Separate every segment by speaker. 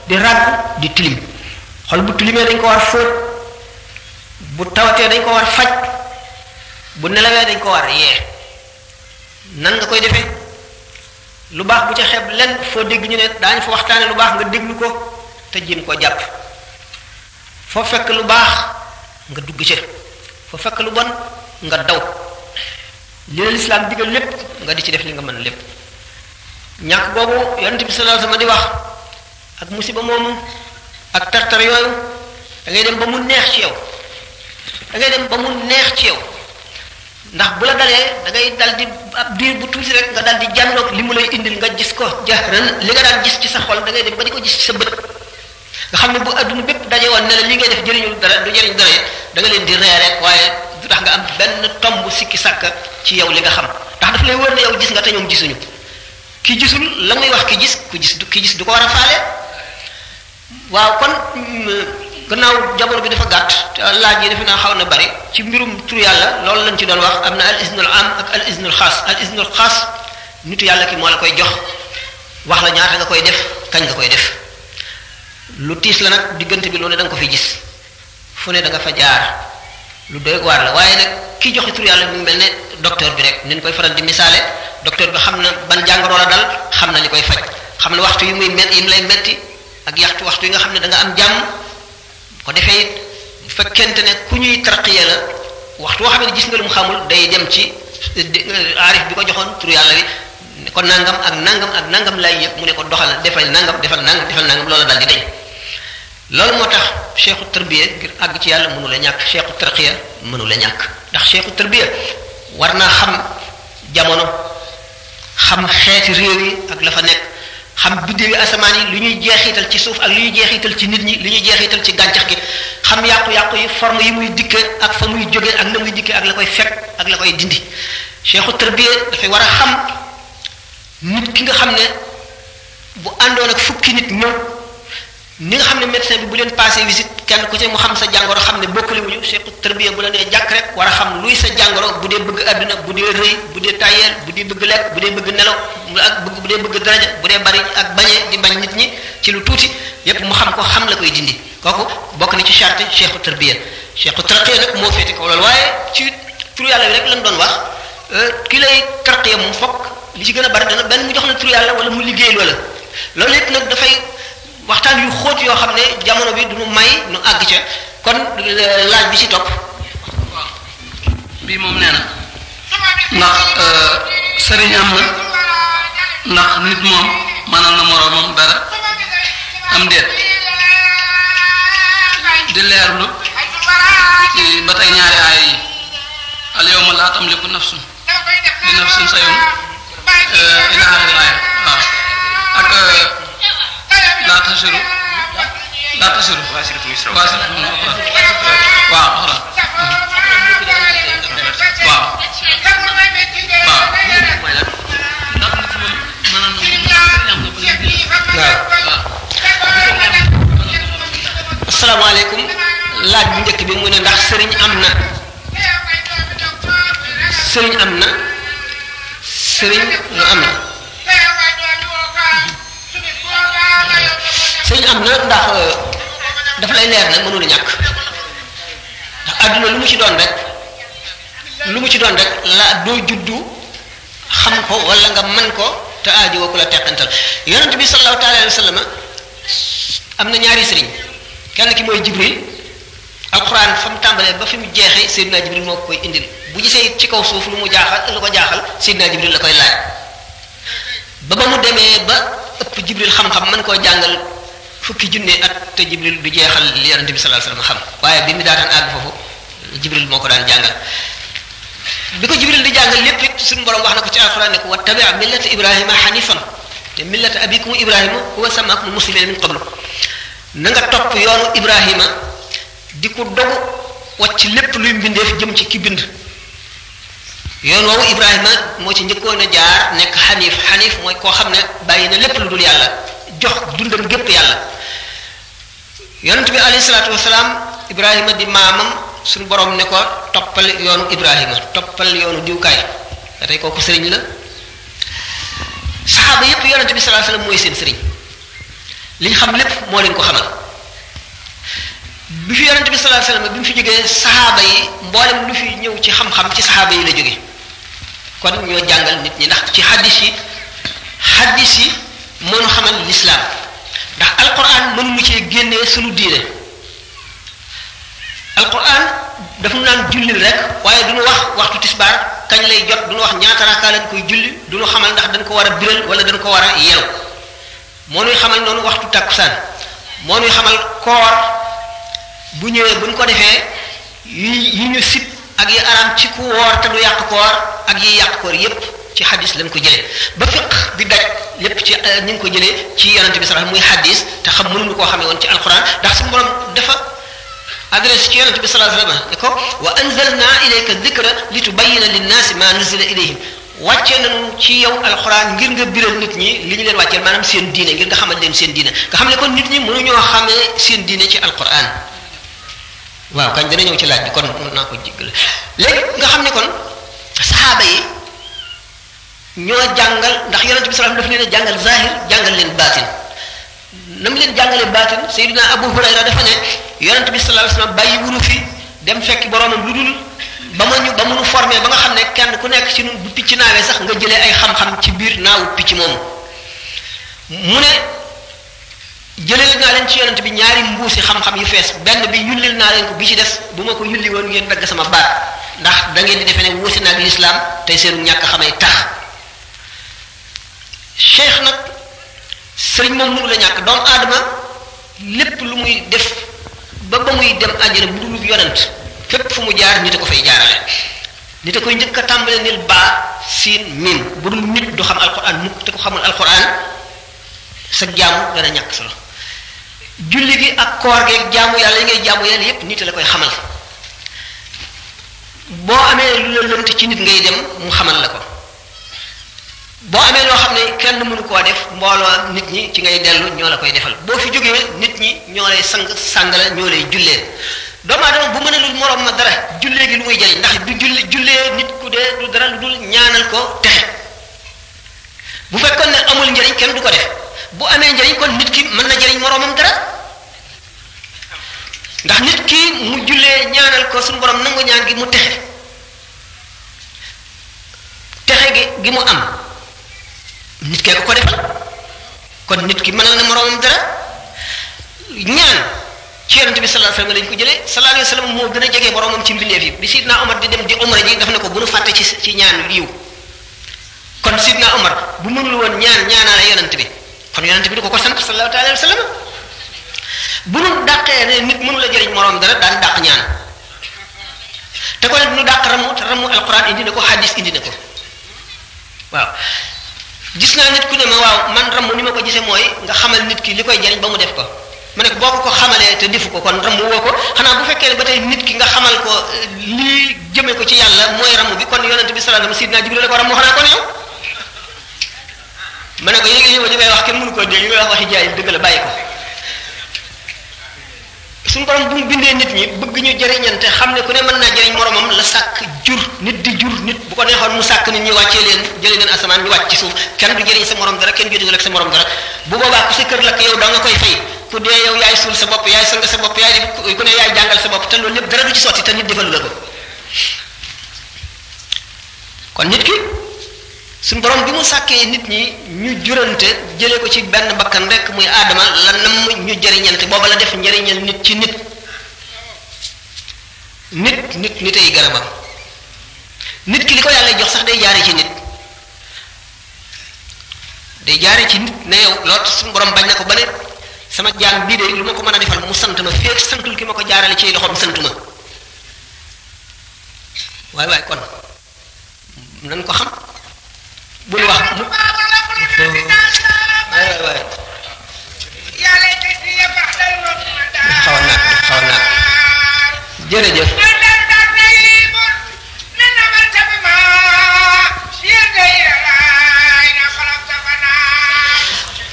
Speaker 1: di ràgg di tilim xol bu tilimee dañ ko war fóot bu tawatee dañ ko war faj bu nelawee dañ ko war yee nan nga koy defee lu baax bu ca xeeb lenn foo dégg ñu ne daañu fa waxtaane lu baax nga déglu ko te jéem koo jàpp foo fekk lu baax nga dugg ca foo fekk lu bon nga daw li la lislaam digal lépp nga di ci def li nga mën lépp ñàkk boobu yonent bi sallallahu alayhi wasallam di wax ak musiba moomu ak tartar yooyu da ngay dem ba mu neex ci yow da ngay dem ba mu neex ci yow ndax bu la dalee da ngay dal di ab diir bu tuuti rek nga dal di jànnoog li mu lay indil nga gis ko jahran li nga daan gis ci sa xol da ngay dem ba di ko gis ci sa bët nga xam ne bu adduna bépp daje woon ne la li ngay def jëriñul dara du jëriñ dara da nga leen di ree rek waaye du tax nga am benn tomb sikki sàkka ci yow li nga xam ndax daf lay wër ne yow gis nga te ñoom gisuñu ki gisul la muy wax ki gis du ko war a faale waaw kon gannaaw jamono bi dafa gàtt te laaj yi defe naa xaw na bari ci mbirum tur yàlla loolu lañ ci doon wax am na al isnul am ak al isnul xaas al isnul xaas nitu yàlla ki moo la koy jox wax la ñaata nga koy def kañ nga koy def lu tiis la nag diggante bi loolu da nga ko fi gis fu ne da nga fa jaar lu doy waar la waaye nag ki joxe tur yàlla mu mel ne docteur bi rek ni ñu koy faral di misaale docteur bi xam na ban jàngoro la dal xam na li koy faj xam na waxtu yi muy yi mu lay metti ak waxtu yi nga xam ne da nga am jàmm ko defee it bu fekkente ne ku ñuy tarqiya la waxtu woo xam ne gis nga lu mu xamul day dem ci aarif bi ko joxoon tur yàlla bi ko nangam ak nangam ak nangam lay yëg mu ne ko doxal defal nangam defal nangam loola dal di deñ loolu moo tax cheikhu tarbiya ngir àgg ci yàlla mënu la ñàkk cheikhu tarqiya mënu la ñàkk ndax cheikhu tarbiya war naa xam jamono xam xeeti réew yi ak la fa nekk xam biddew yi asamaan yi lu ñuy jeexital ci suuf ak lu ñuy jeexital ci nit ñi lu ñuy jeexital ci gàncax gi xam yàqu-yàqu yi forme yi muy dikke ak fa muy jóge ak na muy dikke ak la koy fekk ak la koy dindi cheikhu tarbiya dafay war a xam nit ki nga xam ne bu àndoon ak fukki nit ñëw ni nga xam ne médecin bi bu leen passé visite kenn ku ci mu xam sa jàngoro xam ne bokkali wuñu cheikhu tarbiya bu la nee jàkk rek war a xam luy sa jàngoro bu dee bëgg àdduna bu dee rëy bu dee tayeel bu dee bëgg lekk bu dee bëgg nelaw ak bu dee bëgg daraja bu dee bari ak bañee di bañ nit ñi ci lu tuuti yépp mu xam ko xam la koy dindi kooku bokk na ci charte cheikhu tarbiya cheikhu tarqiya nag moo féete kaw loolu waaye ci tur yàlla bi rek lañ doon wax ki lay tarqiya moom fokk li ci gën a bari dana benn mu jox la tur yàlla wala mu liggéey loola loolu yépp nag dafay waxtaan yu xóot yoo xam ne jamono bi du nu may nu àgg ca kon laaj bi ci topp
Speaker 2: bii moom nee na ndax sëriñ am na ndax nit moom mënal na moroomam dara am déet di leerlu ci ba tey ñaari aaya yi al yawma laa tamliku nafsun li nafsin sayun ila axiri aaya waaw ak laa tasiru waaw
Speaker 1: asalaamaaleykum laaj bu njëkk bi mu ne ndax sëriñ am na sëriñ am na sëriñ lu am na sëriñ am na ndax daf lay leer ne mënul ñàkk ndax adduna lu mu ci doon rek la doo juddu xam ko wala nga mën ko te aaji woo ku la teqantal yonent bi sallallahu taala alayhi wa sallam am na ñaari sëriñ kenn ki mooy jibril alquran fa mu tàmbalee ba fi mu jeexee Seydina Jibril moo ko koy indil bu gisee ci kaw suuf lu ko jaaxal Seydina Jibril la koy laaj ba mu demee ba ëpp Jibril xam-xam mën koo jàngal fukki junne at te Jibril du jeexal li yonent bi sallallahu alayhi wasallam xam waaye bi mu daataan àgg foofu Jibril moo ko daan jàngal bi ko Jibril di jàngal lépp it suñu borom wax na ko ci alquran ne ko wattabi' millata Ibrahima hanifan te millata abikum Ibrahima huwa sammakum muslimina min qablu na nga topp yoonu Ibrahima di ko dogu wàcc lépp luy mbindeef jëm ci ki bind yoon woowu Ibrahima moo ci njëkkoon a jaar nekk xanif mooy koo xam ne bàyyi na lépp lu dul yàlla jox dundam gépp yàlla yonent bi alayhi salaatu wasalaam Ibrahima di maamam suñu borom ne ko toppal yoonu Ibrahima toppal yoonu diwkaay da tey kooku sëriñ la saxaaba yépp yonent bi sallallahu alayhi wasallam mooy seen sëriñ li ñu xam lépp moo leen ko xamal bi fi yonente bi sallallahu alayhi wasallam bi mu fi jógee saxaaba yi mboolem lu fi ñëw ci xam-xam ci saxaaba yi la jóge kon ñoo jàngal nit ñi ndax ci hadis yi mënu xamal lislaam ndax alquran mënuñu cee génnee suñu diine alquran dafa naan jullil rek waaye duñu wax waxtu tisbaar kañ lay jot duñu wax ñaata rakaa lañ koy julli duñu xamal ndax dañ ko war a biral wala dañ ko war a yelu moo nuy xamal noonu waxtu takkusaan moo nuy xamal koor bu ñëwee buñ ko defee yi ñu sib ak yi araam ci ku woor te du yàq koor ak yi yàq koor yépp ci hadis lañ ko jëlee ba fiq bi daj lépp ci ñu ngi ko jëlee ci yonente bi sallallahu alayhi wasallam muy hadis te xam mënuñu koo xamee woon ci alquran ndax suñu borom dafa adresse ci yonente bi sallallahu alayhi wasallam ne ko wa anzalna ilayka dhikra litubayyina linnaasi ma nuzila ilayhim wàccee nañu ci yow alquran ngir nga biral nit ñi li ñu leen wàcceel maanaam seen diine ngir nga xamal leen seen diine nga xam ne kon nit ñi mënuñoo xamee seen diine ci alquran waaw kañ dana ñëw ci laaj bi kon mën naa ko jéggal léegi nga xam ne kon saxaaba yi ñoo jàngal ndax yonente bi sallallahu alayhi wasallam daf leen a jàngal zahir jàngal leen baatin na mu leen jàngalee baatin Seydina Abu Hurayra dafa ne yonente bi sallallahu alayhi wasallam bàyyi wunu fi dem fekki boroomam lu dul ba mu nu formé ba nga xam ne kenn ku nekk ci ñun bu picc naawee sax nga jëlee ay xam-xam ci biir naawu picc moomu mu ne jëlee naa leen ci yonent bi ñaari mbuusi xam-xam yu fees benn bi yullil naa leen ko bi ci des bu ma ko yulli woon ngeen dagg sama baat ndax da ngeen di defee ne wuusi naag lislaam tey seenu ñàkk xamay tax cheikh nag sëriñ moom mënu la ñàkk doomu aadama lépp lu muy def ba muy dem àjjana bu dul yonent fépp fu mu jaar nit a ko fay jaarale nit a koy njëkk a tàmbale nil baa siin mim bu dul nit du xam alquran mukk te ko xamul alquran sa jaamu dana ñàkk solo julli gi ak koor gi ak jaamu yàlla yi ngay jaamu yàlla yépp nit la koy xamal boo amee lu la lënt ci nit ngay dem mu xamal la ko boo amee loo xam ne kenn mënu koo def mbooloo nit ñi ci ngay dellu ñoo la koy defal boo fi jógee nit ñi ñoo lay sàngala ñoo lay jullee doomu aadama bu mën a lul moroom ma dara jullee gi lu muy jëriñ ndax du jullee nit ku dee du dara lu dul ñaanal ko texe bu fekkoon ne amul njëriñ kenn du ko def bu amee njëriñ kon nit ki mën na jëriñ moroomam dara ndax nit ki mu jullee ñaanal ko suñu borom nangu ñaan gi mu texe gi mu am nit kee ko defal kon nit ki mënal na moroomam dara ñaan ci yonente bi sallallahu alayhi wasallam lañ ko jëlee sallallahu alayhi wasallam moo gën a jege boromam ci mbindeef yi bi sidna Omar di dem di umra ji daf ne ko bu nu fàtte ci ñaan liiw kon sidna Omar bu mënul woon ñaanaale yonente bi kon yonente bi du ko sant sallallahu alayhi wasallam bu nu dàqee ne nit mënu la jëriñ moroom dara daan dàq ñaan te ko ne nu dàq ramu te ramu alquran indi na ko hadis indi na ko waaw gis naa nit ku ne ma waaw man ramu ni ma ko gisee mooy nga xamal nit ki li koy jëriñ ba mu def ko ma ne ko boo ko xamalee te defu ko kon ramu woo ko xanaa bu fekkee ne ba tey nit ki nga xamal ko lii jëme ko ci yàlla mooy ramu bi kon yonente bi sallallahu alayhi wasallam sidna Jibril la ko ramu xanaa kon yow ma ne ko yéegi yow li ngay wax kenn mënu ko dégg li ngay wax waxi jaay dëgg la bàyyi ko suñu borom bu mu bindee nit ñi bëgg ñu jëriñante xam ne ku ne mën naa jëriñ moromam la sàkk jur nit di jur nit bu ko neexoon mu sàkk nit ñi wàccee leen jëlee leen asamaan ñu wàcc ci suuf kenn du jëriñ sa morom dara kenn jotul ak sa morom dara bu boobaa ku sa kër lakk yow da nga koy fay ku dee yow yaay suul sa bopp yaay sang sa bopp yaay def ku ne yaay jàngal sa bopp te loolu lépp dara du ci sotti te nit defalu la ko kon nit ki suñu borom bi mu sàkkee nit ñi ñu jurante jëlee ko ci benn bakkan rek muy aadama la nam ñu jëriñante booba la def njëriñal nit ci nit nitay garabam nit ki li ko yàlla jox sax day jaare ci nit day jaare ci nit ne yow loolu suñu borom bañ na ko ba ne sama jaam bii de lu ma ko mën a defal mu sant ma feek santul ki ma ko jaarale ci loxoom santu ma waaye kon nan ko xam bul wax mu waay xaw naa jërëjëf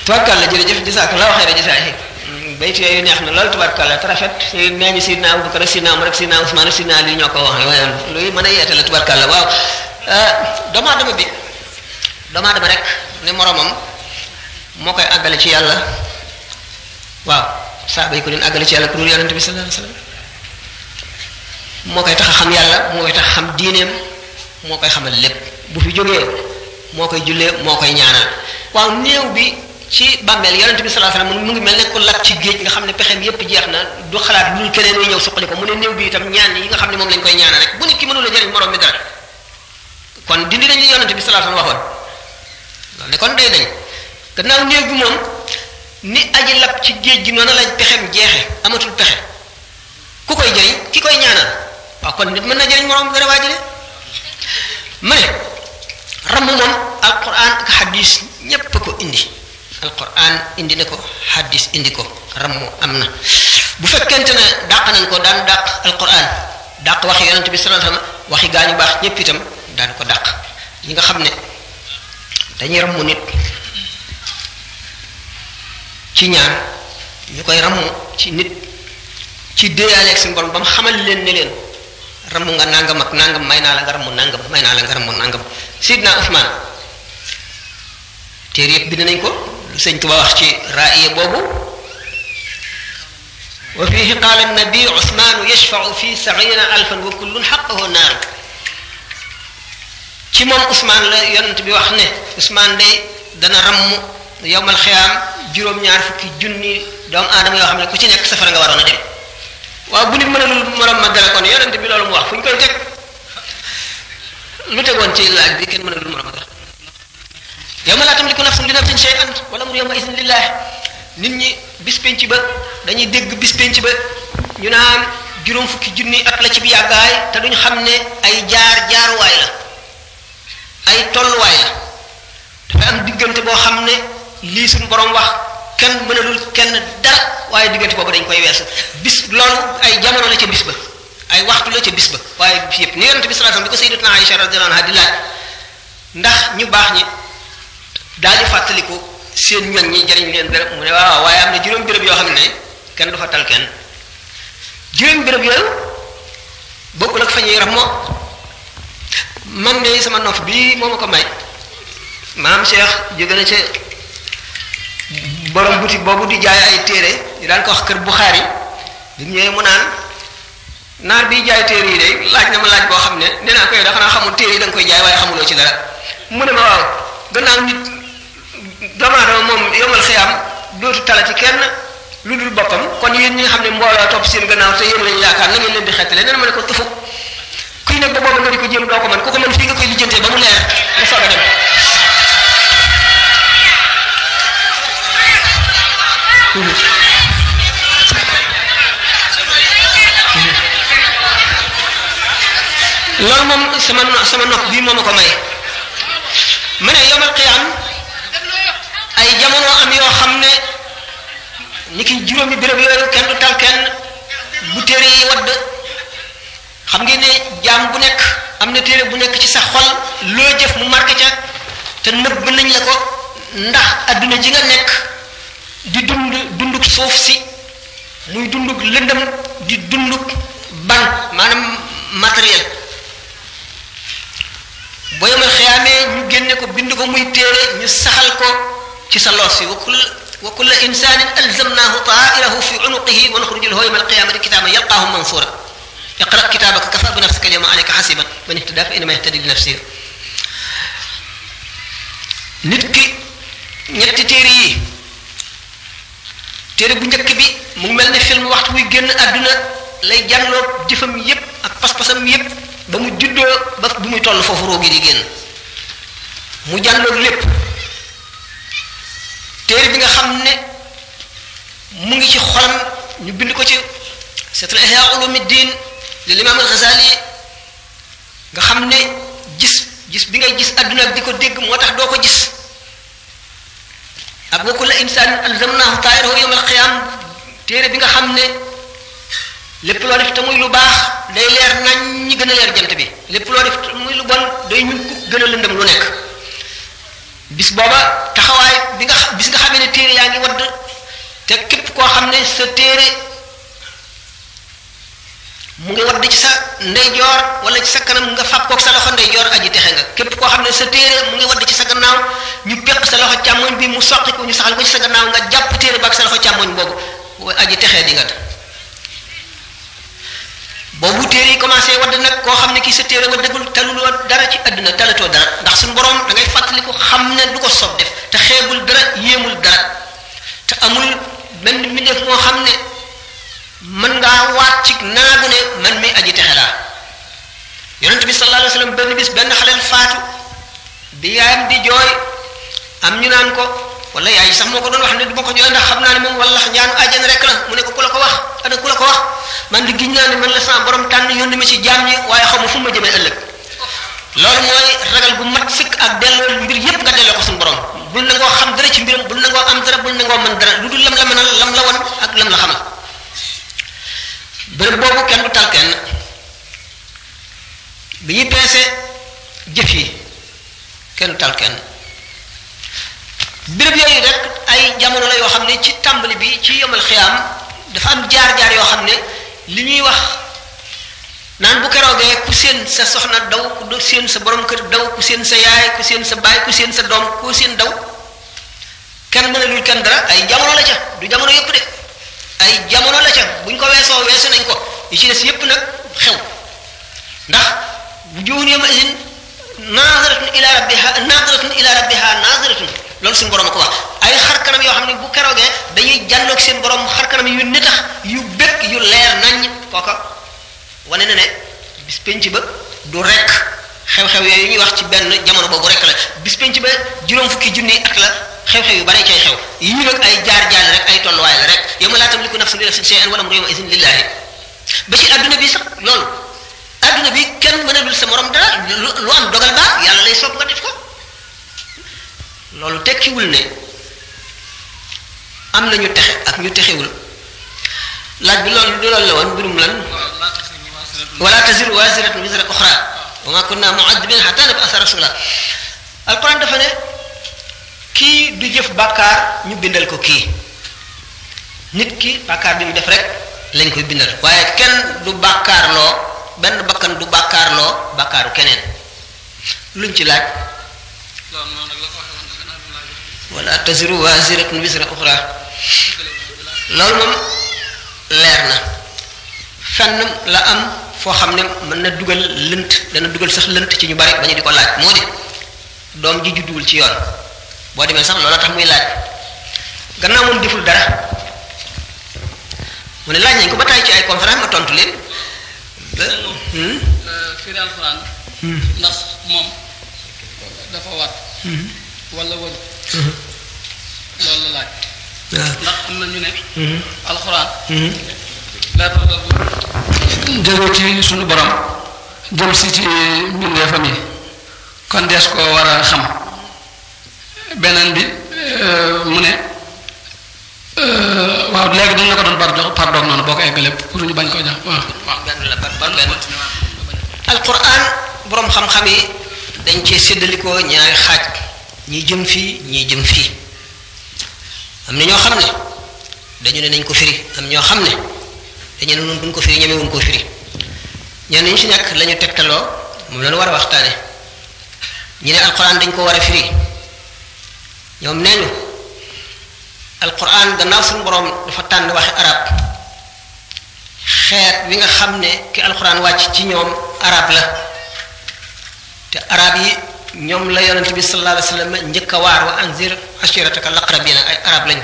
Speaker 1: tubarkalla jërëjëf jazakallahu xayra jazaay bayt yooyu neex na lool tubarkalla te rafet nee ñu sidna Abubakar sidna Umar ak sidna Usmaan ak sidna Ali ñoo ko wax waaye luy mën a yeete la tubarkalla waaw doomu aadama rek ne moromam moo koy àggale ci yàlla waaw saaba yi ko leen àggale ci yàlla ku dul yonente bi sallallahu alayhi wasallam moo koy tax a xam yàlla moo koy tax a xam diineem moo koy xamal lépp bu fi jógee moo koy jullee moo koy ñaanal waaw néew bi ci bàmmeel yonente bi sallallahu alayhi wasallam mu ngi mel ne ko lab ci géej nga xam ne pexeem yépp jeex na du xalaat lu keneen ñëw suqali ko mu ne néew bi itam ñaan yi nga xam ne moom lañ koy ñaanal rek bu nit ki mënula jëriñ morom mi dara kon dindi nañ li yonente bi sallallahu alayhi wasallam waxoon loolu ne kon day nañ gannaaw néew bi moom ni aji lab ci géej gi noonu lañ pexeem jeexe amatul pexe ku koy jëriñ ki koy ñaanal waaw kon nit mën na jëriñ morom dara waajile ma ne ramm moom alquran ak hadis ñépp ko indi alquran indi na ko hadis indi ko ramm am na bu fekkente ne dàq nañ ko daan dàq alquran dàq waxi yonent bi sallallahu alayhi wasallam waxi gaañu baax ñépp itam daan ko dàq ñi nga xam ne dañuy ramm nit ci ñaan ñu koy ramm ci nit ci déyaaleeg suñu borom ba mu xamal leen ne leen ramm nga nangam ak nangam may naa la nga ramm nangam may naa la nga ramm nangam Sidna Usmaan téere yëpp bind nañ ko lu sëñ Tuba wax ci raaya boobu wa fihi qaala an-nabi Usmaanu yashfa'u fi 70,000 wa kullun haqqahu naar ci moom Usmaan la yonent bi wax ne Usmaan day dana ramm yowmal xiyaam juróom-ñaar fukki junni doomu aadama yoo xam ne ku ci nekk safara nga waroon a dem waaw bu nit mënalul morom ma dara kon yonent bi loolu mu wax fu ñu koy teg lu tegoon ci laaj bi kenn mënalul morom ma dara yawma laa tamliku nafsun li nafsin shay'an wal amru yawma idhin lillah nit ñi bis penc ba dañuy dégg bis penc ba ñu naan juróom fukki junni at la ci bi yàggaay te duñ xam ne ay jaaruwaay la ay tolluwaay la dafay am diggante boo xam ne lii suñu borom wax kenn mënalul kenn dara waaye diggante boobu dañ koy weesu bis loolu ay jamono la ca bis ba ay waxtu la ca bis ba waaye bis yëpp ni yonent bi sallallahu alayhi wasallam bi ko sayyidatuna Aïcha radhiyallahu anha di laaj ndax ñu baax ñi daal di fàttaliku seen ñoñ ñi jëriñ leen dara mu ne waaw waaye am na juróom béréb yoo xam ne kenn du fa tal kenn juróom béréb yooyu bokkul ak fa ñuy ram moo man de sama nopp bii moo ma ko may maam Cheikh jóge na ca borom boutique boobu di jaay ay téere ñu daan ko wax kër Buxaari bi mu ñëwee mu naan naar bi jaay téere yi de laaj na ma laaj boo xam ne nee naa koy da xanaa xamul téere yi da nga koy jaay waaye xamuloo ci dara mu ne ma waaw gannaaw nit doomu aadama moom yomal xiyaam dootu talati kenn lu dul boppam kon yéen ñi nga xam ne mbooloo topp seen gannaaw te yéen lañu yaakaar na ngeen leen di xettale nee na ma ne ko tufu kuy nag ba boobu nga di ko jéem doo ko mën ku ko mën fii nga koy lijjantee ba mu leer nga soog a dem loolu moom sama nopp bii moo ma ko may ma ne yawmal qiyaam ay jamono am yoo xam ne ni ki juróomi béréb yooyu kenn du tal kenn bu téere yi wadd xam ngeen ne jaam bu nekk am na téere bu nekk ci sa xol loo jëf mu marqué ca te nëbb nañ la ko ndax adduna ji nga nekk di dunduk suuf si muy dunduk lëndëm di dunduk ban maanaam matériel boo yemal xiyaamee ñu génne ko bind ko muy téere ñu saxal ko ci sa loos yi wa kulla insanin alzamnahu ta'irahu fi unuqihi wa nukhruju lahu yawma alqiyamati kitaban yalqahu mansura iqra kitabaka kafa bi nafsika alyawma alayka hasiban man ihtada fa innama yahtadi li nafsihi nit ki ñetti téere yi téere bu njëkk bi mu ngi mel ne film waxtu muy génn àdduna lay jànloog jëfam yépp ak pas-pasam yépp ba mu juddoo ba bu muy toll foofu roogi di génn mu jànloog lépp téere bi nga xam ne mu ngi ci xolam ñu bind ko ci c'est Ihya Ulumuddin li Imam Al-Ghazali nga xam ne gis bi ngay gis àdduna ak di ko dégg moo tax doo ko gis ak wa kulla insaanin alzamnahu ta'irahu yawmal qiyaam téere bi nga xam ne lépp loo def te muy lu baax day leer nañ ñi gën a leer jant bi lépp loo def te muy lu bon day ñu gën a lëndëm lu nekk bis booba taxawaay bis nga xamee ne téere yaa ngi wadd te képp koo xam ne sa téere mu ngi wadd ci sa ndeyjoor wala ci sa kanam nga fab koog sa loxo ndeyjoor aji texe nga képp koo xam ne sa téere mu ngi wadd ci sa gannaaw ñu peq sa loxo càmmoñ bi mu soqi ko ñu saxal ko ci sa gannaaw nga jàpp téere ba ak sa loxo càmmoñ boobu aji texee di nga boobu téere yi commencé wadd nag koo xam ne kii sa téere waddagul taluloo dara ci àdduna talatoo dara ndax suñu borom da ngay fàttali ko xam ne du ko sob def te xeebul dara yéemul dara te amul benn mbindeef moo xam ne mën ngaa waat ci naagu ne man mi aji texe laa yonent bi sallallahu alayhi wa sallam benn bis benn xaleel faatu bi yaayam di jooy am ñu naan ko wala yaay sax moo ko doon wax ne du ma ko jooy ndax xam naa ne moom wala ñaanu àjjana rek la mu ne ko ku la ko wax ana ku la ko wax man di giñ naa ne man la sama borom tànn yónni ma ci jaam ñi waaye xaw ma fu ma jëmee ëllëg loolu mooy ragal bu mat sëkk ak delloo mbir yépp nga delloo ko suñu borom bul nangoo xam dara ci mbiram bul nangoo am dara bul nangoo mën dara lu dul lam la mënal lam la won ak lam la xamal bërëb boobu kenn du tal kenn bi ñuy peese jëf yi kenn du tal kenn béréb yooyu rek ay jamono la yoo xam ne ci tàmbali bi ci yomal xiyaam dafa am jaar-jaar yoo xam ne li ñuy wax naan bu keroogee ku seen sa soxna daw ku seen sa borom kër daw ku seen sa yaay ku seen sa baay ku seen sa doom ku seen daw kenn mënalul kenn dara ay jamono la ca du jamono yëpp de ay jamono la ca buñ ko weesoo weesu nañ ko yi ci des yëpp nag xew ndax wujuhun yawma idin naziratun ila rabbiha naziratun loolu suñu borom a ko wax ay xar kanam yoo xam ne bu keroogee dañuy jànnoog seen borom xar kanam yu nitax yu bëgg yu leer nañ kooka wane na ne bis penc ba du rek xew-xew yooyu ñuy wax ci benn jamono boobu rek la bis penc ba juróom fukki junni at la xew-xew yu bari cay xew yii nag ay jaar-jaar rek ay tolluwaay la rek yawma laa tamliku nafsun li nafsin shay'an wal amru yawma idhin lillahi ba ci adduna bi sax loolu adduna bi kenn mënalul sa morom dara lu am dogal ba yàlla lay soob nga def ko loolu tekkiwul ne am na ñu texe ak ñu texewul laaj bi loolu la woon mbirum lan wala taziru waziratun wizra ukhra wa ma kunna mu'adhibin hatta nab'atha rasula alquran dafa ne kii du jëf bàkkaar ñu bindal ko kii nit ki bàkkaar bi mu def rek lañ koy bindal waaye kenn du bàkkaarloo benn bakkan du bàkkaarloo bàkkaaru keneen luñ ci laaj wala taziru waziratun wizra ukhra loolu moom leer na fenn la am foo xam ne mën na dugal lënt dana dugal sax lënt ci ñu bari ba ñu di ko laaj moo di doom ji judduwul ci yoon boo demee sax loolu tax muy laaj gannaaw moom deful dara mu ne laaj nañ ko ba tàyyi ci ay conférence ma tontu leen
Speaker 2: firi alxuraan ndax moom dafa war wala wël loolu la laaj ndax am na ñu ne alxuraan leer la jóge ci sunu borom jëm si ci mbindeefam yi kon dees ko war a xam beneen bi mu ne waaw léegi dañ la ko doon par doog noonu boo ko eggalee pour ñu bañ koo jox waaw
Speaker 1: benn la par benn alquran borom xam-xam yi dañ cee séddalikoo ñaari xaaj ñi jëm fii ñi jëm fii am na ñoo xam ne dañu ne nañ ko firi am ñoo xam ne dañu ne noonu duñ ko firi ñemewuñ koo firi ñenn ñi ci nekk la ñu tegtaloo moom la ñu war a waxtaane ñi ne alquran dañ ko war a firi ñoom nee ñu alquran gannaaw suñu borom dafa tànn waxi arab xeet wi nga xam ne ki alquran wàcc ci ñoom arab la te arab yi ñoom la yonent bi sallallahu alayhi wa sallam njëkk a waar wa anzir ashirataka laqrabina ay arab lañu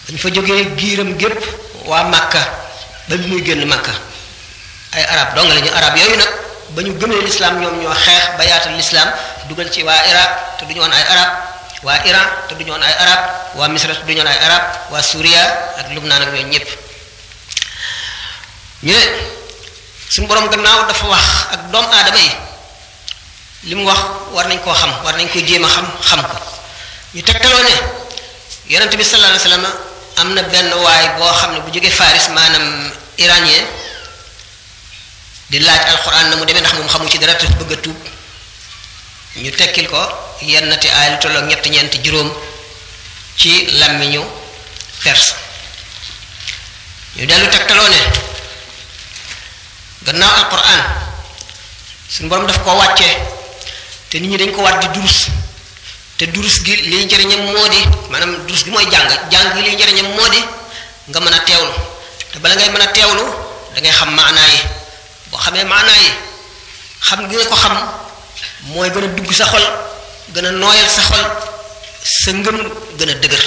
Speaker 1: dañ fa jógee giiram gépp waa Makka ba bi muy génn Makka ay arab dong lañu arab yooyu nag ba ñu gëmee lislaam ñoom ñoo xeex ba yaatal lislaam dugal ci waa Iraq te duñu woon ay arab waa Iran te duñu woon ay arab waa Misra te duñu woon ay arab waa Suuriya ak Lubnaan ak ñooñu ñëpp ñu ne suñu borom gannaaw dafa wax ak doomu aadama yi li mu wax war nañ koo xam war nañ ko jéem a xam ko ñu tegtaloo ne yonent bi sallallahu alayhi wa sallam am na benn waay boo xam ne bu jógee Faris maanaam iranien di laaj alquran na mu demee ndax moom xamu ci dara te bëgg a tuub ñu tekkil ko yennati aay lu tolloog ñett ñeenti juróom ci làmmiñu perse ñu dellu tegtaloo ne gannaaw alquran suñu borom daf koo wàccee te nit ñi dañ ko war di durus te durus gi liy njëriñam moo di maanaam durus gi mooy jàng gi liy njëriñam moo di nga mën a teewlu te bala ngay mën a teewlu da ngay xam maanaa yi boo xamee maanaa yi xam gi nga ko xam mooy gën a dugg sa xol gën a nooyal sa xol sa ngëm gën a dëgër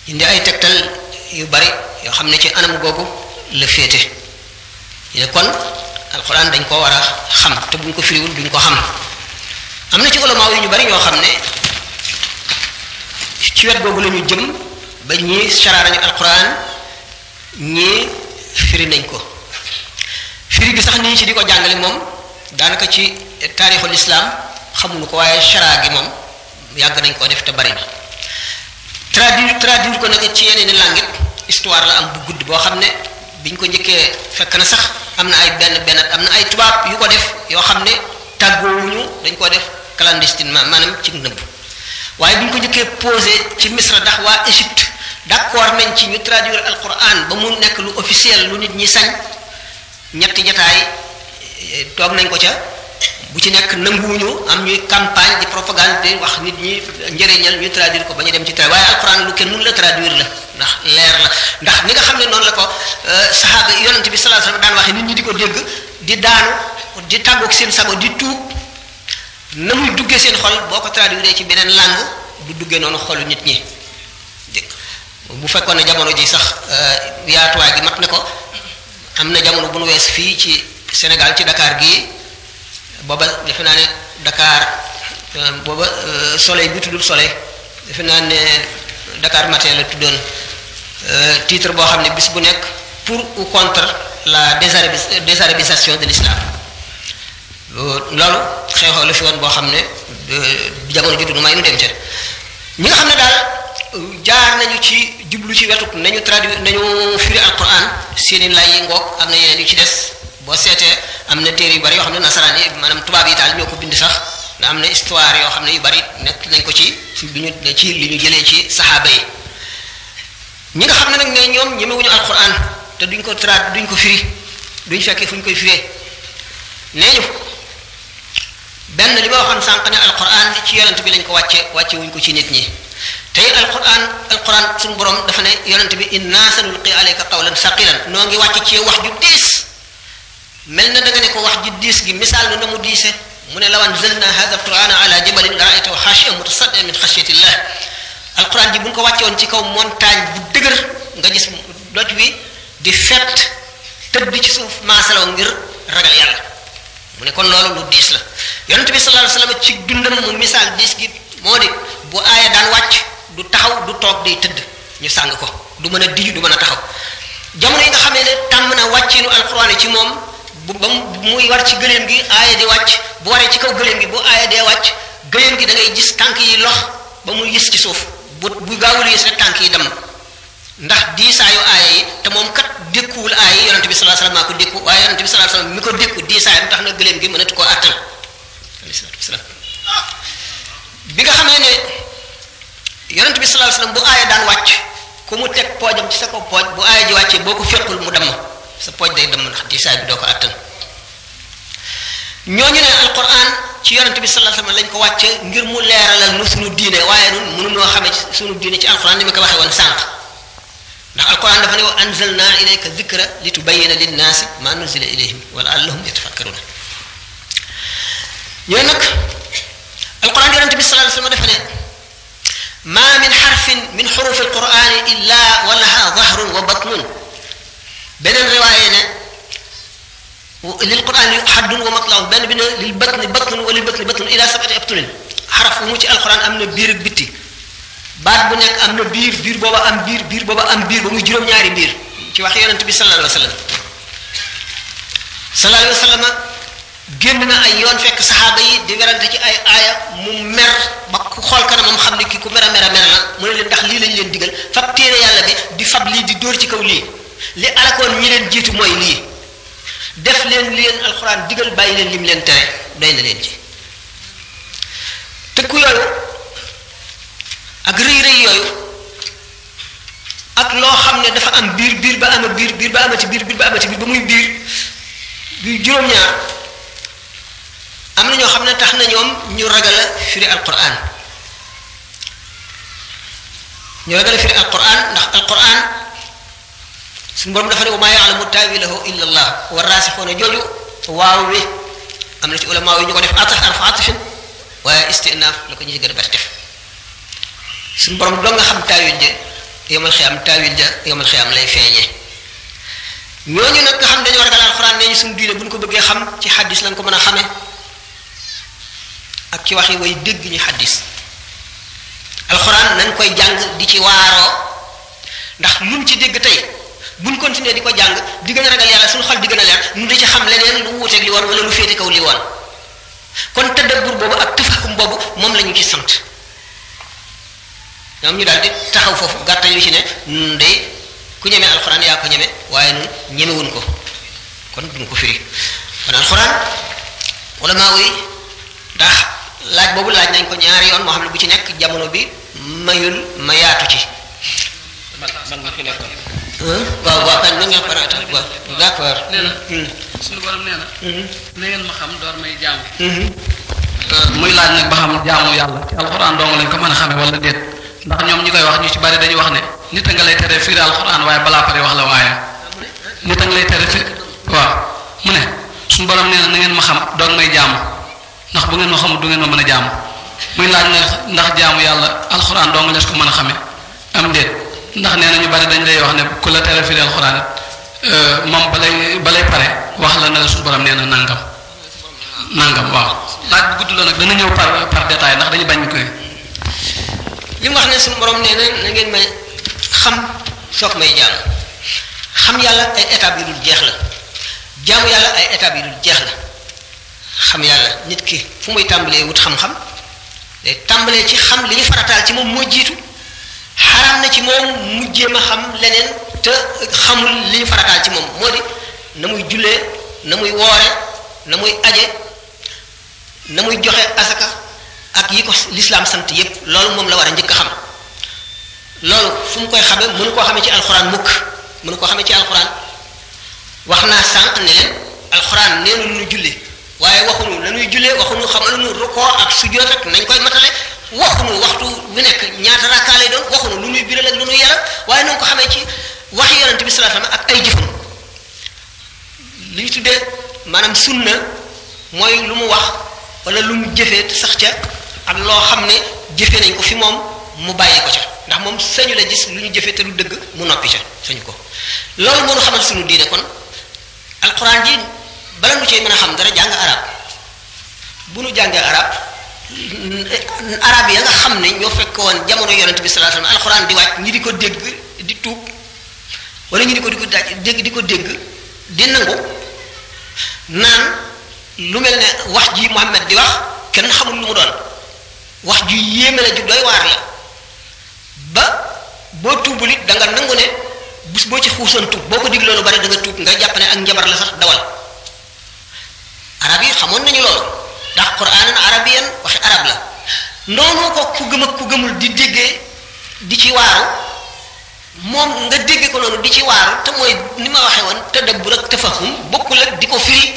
Speaker 1: indi ay tegtal yu bari yoo xam ne ci anam googu la féete ne kon alquran dañ koo war a xam te buñ ko firiwul duñ ko xam am na ci ulama yu ñu bari ñoo xam ne ci wet googu la ñu jëm ba ñii saraara ñu alquran ñii firi nañ ko firi gi sax nii ci di ko jàngale moom daanaka ci taarixul islam xamuñu ko waaye sara gi moom yàgg nañ koo def te bari na traduire ko nag ci yeneen i langue histoire la am bu gudd boo xam ne biñ ko njëkkee fekk na sax am na ay benn am na ay tubaab yu ko def yoo xam ne tàggoowuñu dañ ko def clandestinement maanaam ci nëbb waaye biñ ko njëkkee posé ci Misra ndax waa Égypte d'accord nañ ci ñu traduire alquran ba mu nekk lu officiel lu nit ñi sañ ñetti jataay toog nañ ko ca bu ci nekk nanguwuñu am ñuy campagne di propagande di wax nit ñi njëriñal ñu traduire ko ba ñu dem ci waaye alquran lu kenn mënu la traduire la ndax leer la ndax ni nga xam ne noonu la ko sahaaba yonent bi sallallahu alayhi wasallam daan waxe nit ñi di ko dégg di daanu di tàggoog seen sago di tuub na muy duggee seen xol boo ko traduire ci beneen langue du duggee noonu xolu nit ñi dégg bu fekkoon ne jamono ji sax yaatuwaay gi mat na ko am na jamono bu nu wees fii ci Sénégal ci Dakar gii booba defe naa ne Dakar booba soleil bi tuddul soleil defe naa ne Dakar matin la tuddoon titre boo xam ne bis bu nekk pour ou contre la désarabisation de l'islam loolu xew-xew la fi woon boo xam ne jamono ji du may nu dem ca ñi nga xam ne daal jaar nañu ci jublu ci wetu nañu traduire nañu firi alquran seeni lay yi ngoog am na yeneen yu ci des boo seetee am na téere yu bari yoo xam ne nasaraan yi maanaam tubaab yi daal ñoo ko bind sax da am na histoire yoo xam ne yu bari nekk nañ ko ci li ñu jëlee ci saxaaba yi ñi nga xam ne nag ne ñoom ñemewuñu alquran te duñ ko firi duñ fekkee fu ñu koy firee nee ñu benn li ma waxoon sànq ne alquran ci yonent bi lañ ko wàcce wuñ ko ci nit ñi tey alquran suñu borom dafa ne yonent bi inna sanulqi alayka qawlan saqilan noo ngi wàcc ci wax ju diis mel na da nga ne ko wax ji diis gi misaal na mu diise mu ne law anzalna hadha alqur'ana ala jabalin la ra'aytahu khashi'an mutasaddian min khashyatillah alquran ji bu ñu ko wàcce woon ci kaw montagne bu dëgër nga gis doj wi di fett tëdd ci suuf maasalaw ngir ragal yàlla mu ne kon loolu lu diis la yonent bi sallallahu alayhi wasallam ci dundam mu misaal diis gi moo di bu aaya daan wàcc du taxaw du toog day tëdd ñu sàng ko du mën a diju du mën a taxaw jamono yi nga xamee ne tàmm na wàcceenu alquran ci moom ba muy war ci gëléem gi aaya di wàcc bu waree ci kaw gëléem gi bu aaya dee wàcc gëléem gi da ngay gis tànk yi lox ba muy yës ci suuf bu gaawul yës rek tànk yi dem ndax diisaayu aaya yi te moom kat dékkuwul aaya yi yonente bi sallallahu alayhi wasallam maa ko dékku waaye yonente bi sallallahu alayhi wasallam mi ko dékku diisaayam tax na gëléem gi mënatu koo àttan alayhi salaatu wasalaam bi nga xamee ne yonente bi sallallahu alayhi wasallam bu aaya daan wàcc ku mu teg poojam ci sa ko pooj bu aaya ji wàccee boo ko fekkul mu dem sa pooj day dem ndax diisaay bi doo ko àttan ñooñu ne alquran ci yonente bi sallallahu alayhi wasallam lañ ko wàcce ngir mu leeralal nu suñu diine waaye nun mënunoo xamee suñu diine ci alquran ni ma ko waxee woon sànq ndax alquran dafa ne wa anzalna ilayka dhikra litubayyina linnaasi ma nuzila ilayhim wa la'allahum yatafakkaruna ñooy nag alquran yonente bi sallallahu alayhi wasallam dafa ne ma min harfin min huruf alqurani illa wa laha dhahrun wa batnun beneen riwaaye ne lil qur'ani haddun wa matla'un benn bi ne lil batni batnun wa lil batni batnun ila sab'ati abtunin xaraf mu ci alquran am na biir ak bitti baat bu nekk am na biir booba am biir booba am biir ba muy juróom-ñaari biir ci wax yonent bi sallallahu alayhi wa sallam génn na ay yoon fekk saxaaba yi di werante ci ay aaya mu mer ba ku xool kanamam xam ne kii ku mer la mu ne leen ndax lii lañ leen digal fab téere yàlla bi di fab lii di dóor ci kaw lii li alakoon ñi leen jiitu mooy lii def leen li leen alxuraan digal bàyyi leen lim leen tere doy na leen ci tëkku yooyu ak rëy yooyu ak loo xam ne dafa am biir ba ama biir ba amati biir ba amati biir ba muy biir juróom-ñaar am na ñoo xam ne tax na ñoom ñu ragal a firi alquran ndax alquran suñu borom dafa ne wa maa ya'lamu ta'wilahu illa Allah wa raasixuuna jooju waaw wi am na ci ulama yi ñu ko def arfu atfin waaye istinaaf la ko ñu ci gën a bari def suñu borom doo nga xam taawil ja yomal xiyam lay feeñee ñooñu nag nga xam dañoo ragal alxuraan nee ñu suñu diine bu ñu ko bëggee xam ci xaddis lañ ko mën a xamee ak ci wax yi way dégg ñu xaddis alxuraan nañ koy jàng di ci waaroo ndax luñ ci dégg tey buñ continuer di ko jàng di gën a ragal yàlla suñu xol di gën a leer ñu di ci xam leneen lu wuuteeg li woon wala lu féete kaw li woon kon tadabbur boobu ak tafahum boobu moom la ñu ci sant ñoom ñu daal di taxaw foofu gàttañ lu ci ne nun day ku ñeme alxuraan yaa ko ñeme waaye nun ñemewuñ ko kon duñ ko firi kon alxuraan wala maa wuy ndax laaj boobu laaj nañ ko ñaari yoon moo xam ne bu ci nekk jamono bi mayul ma yaatu ci
Speaker 2: man nga fi nekkoon
Speaker 1: waaw kañ na nga parata waaw d'accord
Speaker 2: nee na suñu borom nee na na ngeen ma xam door may jaamu muy laaj nag ba xam jaamu yàlla ci alxuraan dong lañ ko mën a xamee wala déet ndax ñoom ñi koy wax ñu ci bari dañuy wax ne nit a nga lay tere firi alxuraan waaye balaa pare wax la waaye nit a nga lay tere firi waaw mu ne suñu borom nee na na ngeen ma xam door may jaamu ndax bu ngeen ma xamul du ngeen ma mën a jaamu muy laaj nag ndax jaamu yàlla alxuraan dong lees ko mën a xamee am déet ndax nee na ñu bari dañ lay wax ne ku la tere firi alxuraan moom balay pare wax la ne la suñu borom nee na nangam waaw laaj bu gudd la nag dana ñëw par détail ndax dañu bañ koy
Speaker 1: li mu wax ne suñu borom nee na ngeen may xam soog may jaam xam yàlla ay étapes yu dul jeex la jaamu yàlla ay étapes yu dul jeex la xam yàlla nit ki fu muy tàmbalee wut xam-xam day tàmbalee ci xam li ñu farataal ci moom moo jiitu xaraam na ci moom mu jéem a xam leneen te xamul li ñu farataal ci moom moo di na muy jullee na muy woore na muy aje na muy joxe asaka ak yi ko lislaam sant yépp loolu moom la war a njëkk a xam loolu fu mu koy xamee mënu koo xamee ci alxuraan mukk mënu koo xamee ci alxuraan wax naa sànq ne leen alxuraan nee na lu ñu julli waaye waxuñu la ñuy jullee waxuñu xamaluñu rukoo ak sujjóot ak nañ koy matale waxuñu waxtu bu nekk ñaata rakkaa lay doon waxuñu lu ñuy biral ak lu ñuy yaram waaye nañ ko xamee ci waxi yonent bi sallallahu alayhi wasallam ak ay jëfam li ñu tuddee maanaam sunna mooy lu mu wax wala lu mu jëfee sax ca ak loo xam ne jëfee nañ ko fi moom mu bàyyi ko ca ndax moom sañu la gis lu ñu jëfee te lu dëgg mu noppi ca sañu ko loolu moo ñu xamal suñu diine kon alquran ji bala nu cee mën a xam dara jàng arab bu nu jàngee arab ya nga xam ne ñoo fekk woon jamono yonent bi sallallahu alayhi wasallam alquran di wàcc ñi di ko dégg di tuub wala ñi di ko dégg di ko dégg di nangu naan lu mel ne wax ji Muhammad di wax kenn xamul lu mu doon wax ju yéeme la ju doy waar la ba boo tuubul it da nga nangu ne bés boo ci xuusoon tuub boo ko digloo lu bari da nga tuub nga jàpp ne ak njabar la sax dawal arab yi xamoon nañu loolu ndax quraanan arabiyan waxi arab la noonu ko ku gëm ak ku gëmul di déggee di ci waaru moom nga dégge ko noonu di ci waaru te mooy ni ma waxee woon tadabbur ak tafahum bokkul ak di ko firi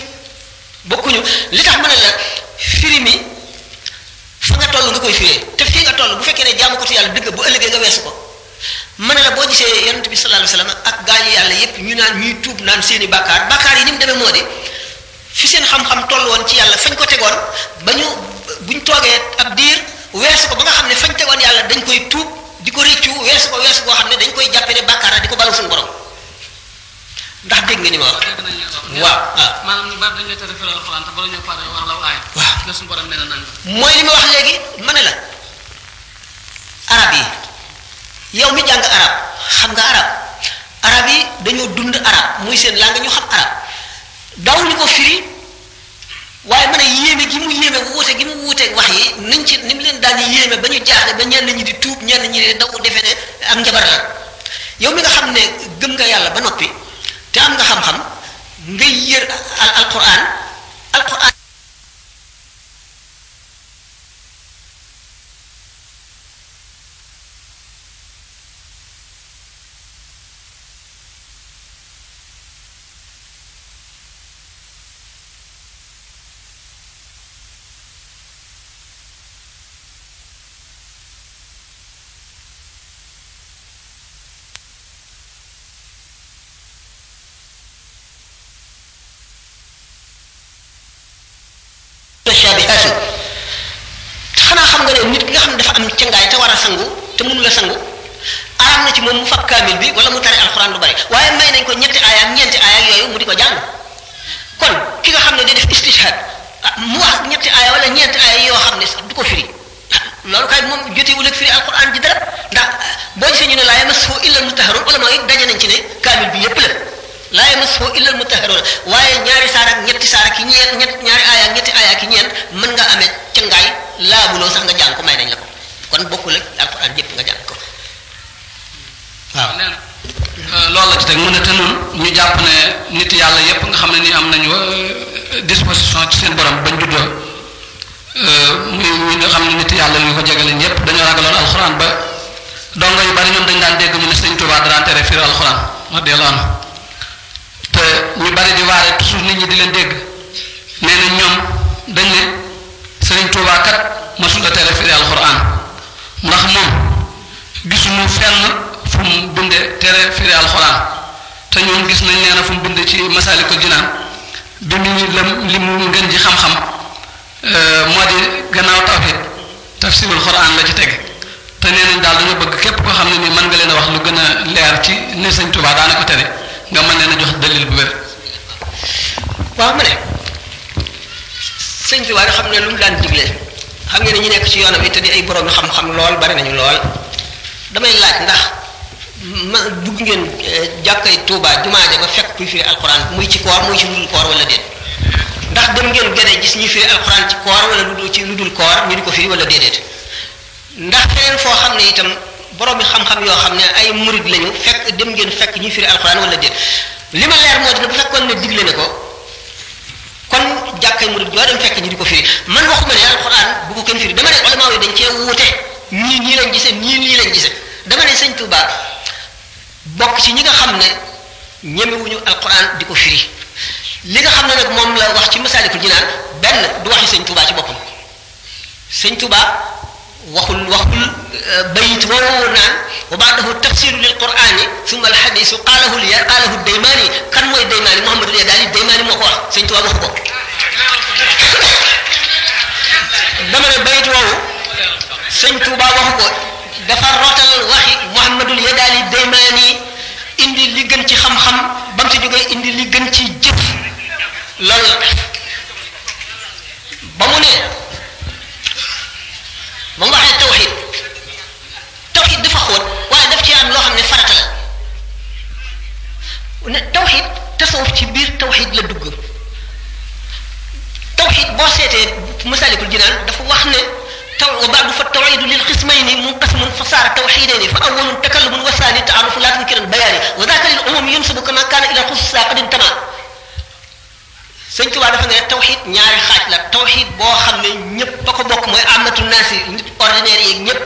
Speaker 1: bokkuñu li tax ma ne la firi mi fa nga toll nga koy firee te fii nga toll bu fekkee ne jaamu ko ci yàlla dëgg bu ëllëgee nga weesu ko ma ne la boo gisee yonent bi sallallahu alayhi wasallam ak gaañu yàlla yépp ñu naan ñuy tuub naan seeni bàkkaar yi ni mu demee moo di fi seen xam-xam toll woon ci yàlla fañ ko tegoon ba buñ toogee ab diir weesu ko ba nga xam ne fañ tegoon yàlla dañ koy tuub di ko réccu weesu ko boo xam ne dañ koy jàppe ne bàkkaar la di ko balu suñu borom ndax dégg nga ni ma wax. waaw
Speaker 2: maanaam ñu bari dañ lay tere firi alxuraan te bala ñu pare wax la aay.
Speaker 1: waaw
Speaker 2: la suñu borom nee na nangam.
Speaker 1: mooy li ma wax léegi ma ne la arab yi yow mi jàng arab xam nga arab yi dañoo dund arab muy seen langue ñu xam arab daawuñu ko firi waaye ma ne yéeme gi mu yéeme wuute gi mu wuuteeg wax yi niñ ci ni mu leen daan yéeme ba ñu jaaxle ba ñenn ñi di tuub ñenn ñi di daw defe ne ak njabar la yow mi nga xam ne gëm nga yàlla ba noppi te am nga xam-xam ngay yër alquran tashabihaatu xanaa xam nga ne nit ki nga xam ne dafa am cangaay te war a sangu te mënu la sangu araam na ci moom mu fab kaamil bi wala mu tari alxuraan lu bari waaye may nañ ko ñetti aaya ak ñeenti aaya ak yooyu mu di ko jàng kon ki nga xam ne day def istishhad mu wax ñetti aaya wala ñeenti aaya yoo xam ne sax du ko firi loolu kay moom jotewul ak firi alxuraan ji dara ndax boo gisee ñu ne laa yamassuhu illa almutahharun wala mooy daje nañ ci ne kaamil bi yépp la laa yamassuhu illa almutahharun waaye ñaari saar ak ñetti saar ak ñaari aaya ak ñetti aaya ak ñeent mën nga amee cangaay laabuloo sax nga jàng ko may nañ la ko kon bokkul ak alxuraan yépp nga jàng ko waaw.
Speaker 2: loolu la ci teg mu ne te nun ñu jàpp ne nit yàlla yépp nga xam ne ni am nañu disposition ci seen borom bañ juddoo ñi nga xam ne nit yàlla yu ko jegale ñëpp dañoo ragaloon alxuraan ba dongo yu bari ñoom dañ daan dégg mu ne Sëñ Tuubaa daan tere firi alxuraan wax dëgg yàlla te ñu bari di waare toujours nit ñi di leen dégg nee na ñoom dañ ne Sëñ Tuubaa kat masula tere firi alxuraan ndax moom gisuñu fenn fu mu binde tere firi alxuraan te ñoom gis nañ nee na fu mu binde ci Masaalikul Jinaan bi mu li mu ngeen ji xam-xam moo di gannaaw tawhid tafsirul Quran la ci teg te nee nañ daal dañoo bëgg képp koo xam ne nii mën nga leen a wax lu gën a leer ci ne Sëñ Tuubaa daana ko tere nga mën leen a jox dalil bu wér.
Speaker 1: waaw ma ne Sëñ Tuubaa xam ne lu mu daan digle xam ngeen ne ñu nekk ci yoonam it te di ay borom xam-xam lool bari nañu lool damay laaj ndax ma dugg ngeen jàkkay Tuubaa jumaa ja ba fekk kuy firi alquran muy ci koor muy ci ludul koor wala déet ndax dem ngeen gëne gis ñuy firi alquran ci koor wala lu dul koor ñu di ko firi wala déedéet ndax feneen foo xam ne itam borom yi xam-xam yoo xam ne ay murid lañu fekk dem ngeen fekk ñuy firi alquran wala déet li ma leer moo dina bu fekkoon ne digle na ko kon jàkkay murid yoo dem fekk ñu di ko firi man waxuma ne alquran bu ko kenn firi dama ne ulama yi dañ cee wuute ñii nii lañ gisee ñii lii lañ gisee dama ne Sëñ Tuubaa bokk ci ñi nga xam ne ñemewuñu alquran di ko firi li nga xam ne nag moom la wax ci Masaalikul Jinaan benn du waxi Sëñ Tuubaa ci boppam Sëñ Tuubaa waxul bayit woowu naan wa baadahu tafsiru lil qurani summa al hadisu qaalahu Daymaani kan mooy Daymaani Muhammadul Yadaali Daymaani moo ko wax Sëñ Tuubaa waxu ko dama ne bayit woowu Sëñ Tuubaa waxu ko dafa rotal waxi Muhammadul Yadaali Daymaani indi li gën ci xam-xam ba mu ci jógee indi li gën ci jëf loolu la ba mu ne ba mu waxee tawxid dafa xóot waaye daf ci am loo xam ne farata la ne tawxid tasawuf ci biir tawxid la dugg tawxid boo seetee Masaalikul Jinaan dafa wax ne وبعد فالتوحيد للقسمين منقسم فصار توحيدين فأول تكلم والثاني تعرف لا تنكر البيان وذاك للعموم ينسب كما كان إلى الخصوص قد انتمى Sëñ Tuubaa dafa ne tawxid ñaari xaaj la tawxid boo xam ne ñëpp a ko bokk mooy amatu naasi nit ordinaire yi ñëpp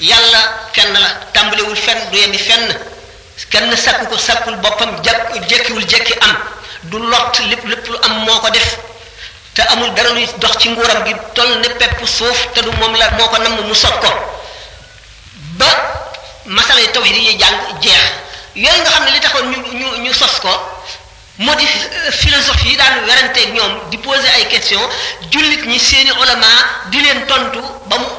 Speaker 1: yàlla kenn la tàmbalewul fenn du yemi fenn kenn sakku ko sakkul boppam jekkiwul jekki am du lot lépp lu am moo ko def te amul dara luy dox ci nguuram gi toll ne pepp suuf te du moom la moo ko namm mu sot ko ba masala yi tawhid yi jàng jeex yooyu nga xam ne li taxoon ñu sos ko moo di philosophie yi daan weranteeg ñoom di poser ay questions jullit ñi seeni ulama di leen tontu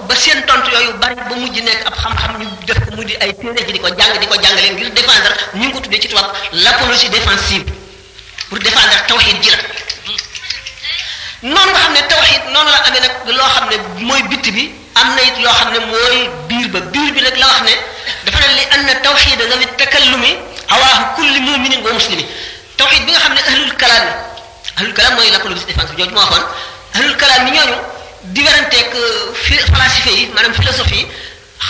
Speaker 1: ba seen tontu yooyu bari ba mujj nekk ab xam-xam ñu def ko mu di ay téere ji di ko jàngale ngir défendre ñu ngi ko tuddee ci tubaab l'apologie défensive pour défendre tawhid ji la noonu nga xam ne tawxid noonu la amee nag loo xam ne mooy bitt bi am na it loo xam ne mooy biir bi nag la wax ne dafa ne li anna tawxida zawi takallumi awaahu kulli muminin wa muslimi tawxid bi nga xam ne ahlul kalaam mooy l'apologie défensive jooju moo waxoon ahlul kalaam yi ñooñu di weranteeg falasife yi maanaam philosophie yi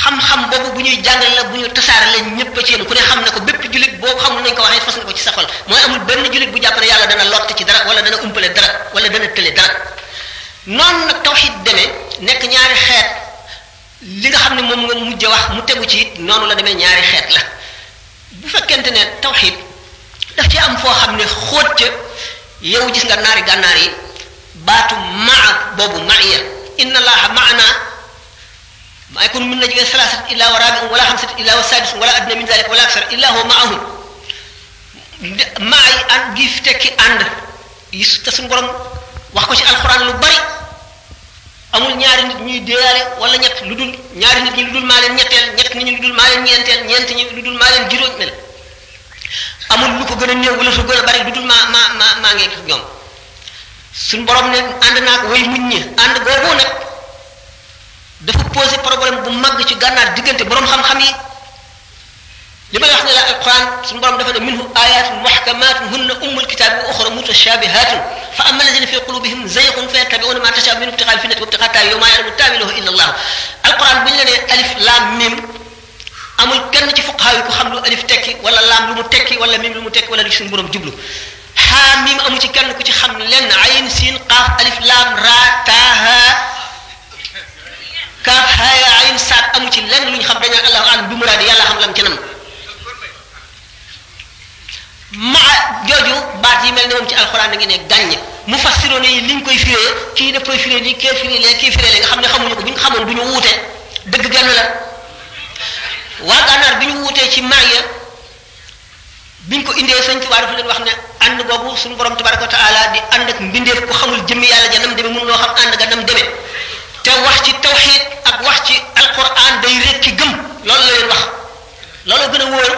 Speaker 1: xam-xam boobu bu ñuy jàngale la bu ñu tasaare la ñëpp a ci yem ku ne xam na ko bépp jullit boo xamul nañ ko waxee fas nga ko ci sa xol mooy amul benn jullit bu jàpp ne yàlla dana lott ci dara wala dana umpale dara wala dana tële dara noonu nag tawxid demee nekk ñaari xeet li nga xam ne moom nga mujj wax mu tegu ci it noonu la demee ñaari xeet la bu fekkente ne tawxid daf ci am foo xam ne xóot ca yow gis nga naari gànnaar yi baatu maa boobu maiya inna allaha maana ما يكون من نجم ثلاثة إلا ورابع ولا خمسة إلا وسادس ولا أدنى من ذلك ولا أكثر إلا هو معهم معي أن جفتك أند يستسن برم wax ko ci alquran lu bari amul ñaari nit ñuy déyaale wala ñett lu dul ñaari nit ñi lu dul maa leen ñetteel ñett nit ñi lu dul maa leen ñeenteel ñeent ñi lu dul maa leen juróomeel amul lu ko gën a néew wala su gën a bari lu dul maa ngi ak ñoom suñ borom ne ànd naag way muñ ñi ànd googu nag dafa posé problème bu mag ci gànnaar diggante borom xam-xam yi li may wax ne la alquran suñu borom dafa ne minhu ayatun muhkamatun hunna ummul kitabi wa ukhra mutashabihatun fa amma alladhina fi qulubihim zayghun fayattabi'una ma tashabaha minhu ibtigha'a al-fitnati wa ibtigha'a ta'wilihi wa ma ya'lamu ta'wilahu illa Allah alquran bu ñu la nee alif lam mim amul kenn ci fuqaha yi ku xam lu alif tekki wala lam lu mu tekki wala mim lu mu tekki wala li suñu borom jublu ha mim amu ci kenn ku ci xam lenn ayn sin qaf alif lam ra ta ha kaaf haya ayn saat amu ci lenn lu ñu xam dañu Allahu a'lam bi muraadi yàlla xam lam ci nam maa jooju baat yi mel ne moom ci alxuraan da ngi ne gàññ mu fassiroon yi liñ koy firee kii daf koy firee nii kii firee lee kii firee lee nga xam ne xamuñu ko bu ñu xamoon du ñu wuute dëgg genn la waa gànnaar bi ñu wuutee ci maaya biñ ko indee sëñ Tuubaa dafa leen wax ne ànd boobu suñu borom tabaraka wa taala di ànd ak mbindeef ku xamul jëmmi yàlla ja nam demee mënuloo xam ànd ga nam demee te wax ci tawxiid ak wax ci alquran day rekki gëm loolu la leen wax loolu gën a wóor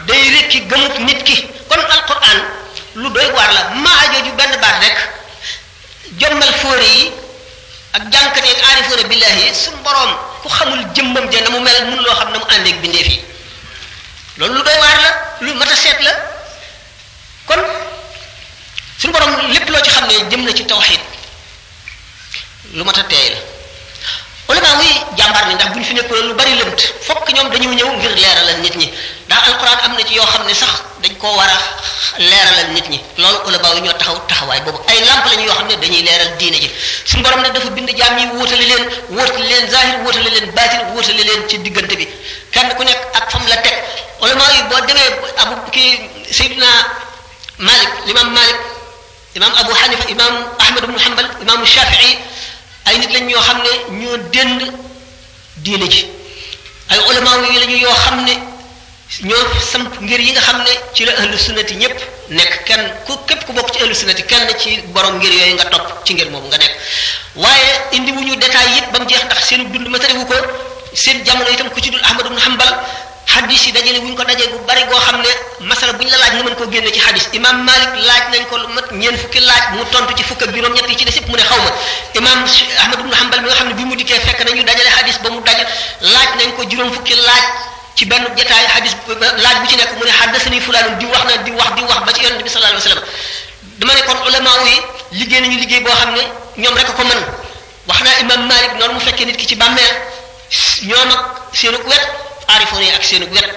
Speaker 1: day rekki gëmut nit ki kon alquran lu doy waar la maa jooju benn baat rek jommal fóore yi ak jànkate ak aarifoona billahi suñu borom ku xamul jëmmam ja na mu mel mun loo xam na mu àndeeg bindeef yi loolu lu doy waar la lu mat a seet la kon suñu borom lépp loo ci xam ne jëm na ci tawxiid lu mat a teey la ulama wi jàmbaar ni ndax bu ñu fi nekkoon lu bari lëmt fokk ñoom dañu ñëw ngir leeralal nit ñi ndax alquran am na ci yoo xam ne sax dañ koo war a leeralal nit ñi loolu ulama wi ñoo taxawaay boobu ay lamp lañu yoo xam ne dañuy leeral diine ji suñu borom nag dafa bind jaam yi wóotale leen zahir wóotale leen baatin wóotale leen ci diggante bi kenn ku nekk ak fam la teg ulama yi boo demee abu kii Seydina Malik imam Abu Hanifa imam Ahmad ibn Hanbal imam Shafii ay nit lañ ñoo xam ne ñoo dend diine ji ay ulama yi lañu yoo xam ne ñoo samp ngir yi nga xam ne ci la ahlu sunnati ñëpp nekk kenn képp ku bokk ci ahlu sunnati kenn ci borom ngir yooyu nga topp ci ngir moomu nga nekk waaye indi wuñu détail yëpp ba mu jeex ndax seen dund matariwu ko seen jamono itam ku ci dul Ahmad ibn Hanbal hadis yi dajale wuñ ko dajee bu bari goo xam ne masala buñ la laaj nga mën koo génne ci hadis imam Malik laaj nañ ko lu mat ñeent fukki laaj mu tontu ci fukk ak juróom-ñett yi ci des yëpp mu ne xaw ma imam Ahmad ibn Hanbal mi nga xam ne bi mu dikkee fekk nañu dajale hadis ba mu daj laaj nañ ko juróom fukki laaj ci benn jotaay hadis laaj bu ci nekk mu ne haddasani fulaan di wax na di wax ba ci yonent bi sallallahu alayhi wasallam dama ne kon ulama yi liggéey nañu liggéey boo xam ne ñoom rek a ko mën wax naa imam Malik noonu mu fekkee nit ki ci bàmmeel ñoom ak seenu wet aarifoon yi ak seenu wet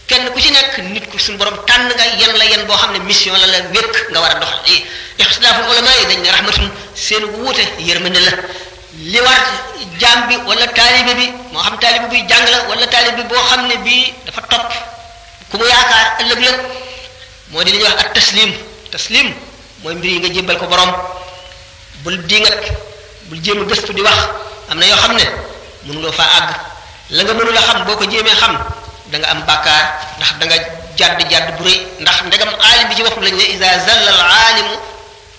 Speaker 1: kenn ku ci nekk nit ku suñu borom tànn nga yen boo xam ne mission la wékk nga war a doxal lii ixtilaaful ulama yi dañ ne rahmatun seen wuute yërmande la li war jaam bi wala taalibe bi moo xam taalibe bi jàng la wala taalibe bi boo xam ne bii dafa topp ku mu yaakaar ëllëg la moo di li ñuy wax ak taslim mooy mbir yi nga jébbal ko borom bul diingat bul jéem a gëstu di wax am na yoo xam ne mënuloo faa àgg la nga mënula xam boo ko jéemee xam da nga am bàkkaar ndax da nga jadd bu rëy ndax ndegam aalim bi ci boppam lañ ne iza zalla al aalimu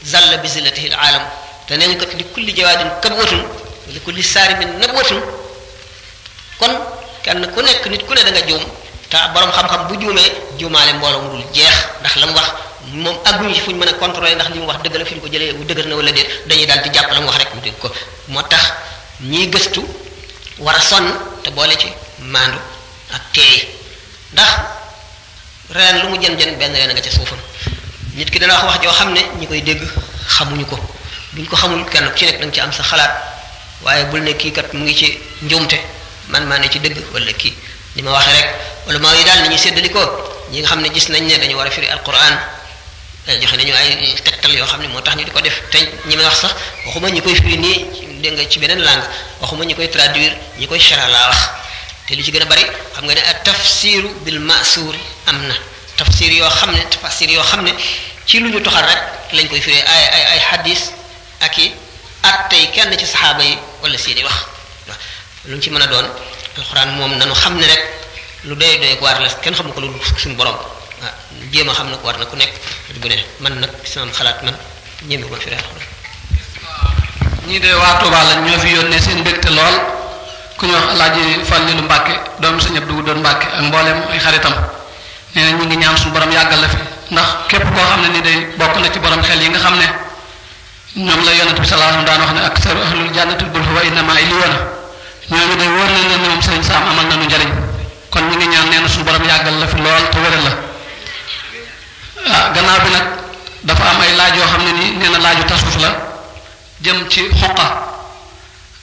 Speaker 1: zalla bi zillatihi al aalam te nee ñu ko li kulli jawaadin kabwatun li kulli saarimin nabwatun kon kenn ku nekk nit ku ne da nga juum te borom xam-xam bu juumee juumaale mbooloo mu dul jeex ndax la mu wax moom àgguñu ci fu ñu mën a contrôler ndax li mu wax dëgg la fi ñu ko jëlee bu dëgër na wala déet dañuy daal di jàpp la mu wax rek mu dégg ko moo tax ñiy gëstu war a sonn te boole ci maandu ak teey ndax reen lu mu jën benn reen nga ca suufam nit ki dana wax joo xam ne ñi koy dégg xamuñu ko buñ ko xamul kenn ku ci nekk da nga ci am sa xalaat waaye bul ne kii kat mu ngi ci njuumte man maa ne ci dëgg wala kii li ma waxee rek ulama yi daal ni ñuy séddali ko ñi nga xam ne gis nañ ne dañu war a firi alquran joxe nañu ay tegtal yoo xam ne moo tax ñu di ko def te ñi may wax sax waxuma ñi koy firi nii dégg nga ci beneen langue waxuma ñi koy traduire ñi koy chara laa wax te li ci gën a bari xam nga ne ak tafsiru bil masuuri am na tafsir yoo xam ne ci lu ñu toxal rek lañ koy firee ay hadis ak i at tey kenn ci saxaaba yi wala seeni wax waaw lu ñu ci mën a doon alxuraan moom nanu xam ne rek lu doy ko war la kenn xamu ko lu suñu borom jéem a xam na ko war na ku nekk bu ne man nag sama xalaat man ñéeme ma firee alxuraan
Speaker 2: ñii de waa Touba lañ ñoo fi yónnee seen mbégte lool ku ñu wax Alaaji Fallilu Mbàkke doomu Sëñ Abdu doon Mbàkke ak mbooleem ay xaritam nee na ñu ngi ñaan suñu borom yàggal la fi ndax képp koo xam ne ni day bokk na ci borom xel yi nga xam ne ñoom la yonent bi sallallahu alayhi wa sallam daan wax ne ak saru ahlul jannatul bul wa innama iliyona ñooñu day wóor nañ ne moom Sëriñ Saam amal nañu njariñ kon ñu ngi ñaan nee na suñu borom yàggal la fi lool te wéral la gannaaw bi nag dafa am ay laaj yoo xam ne nii nee na laaju tasawuf la jëm ci xuqa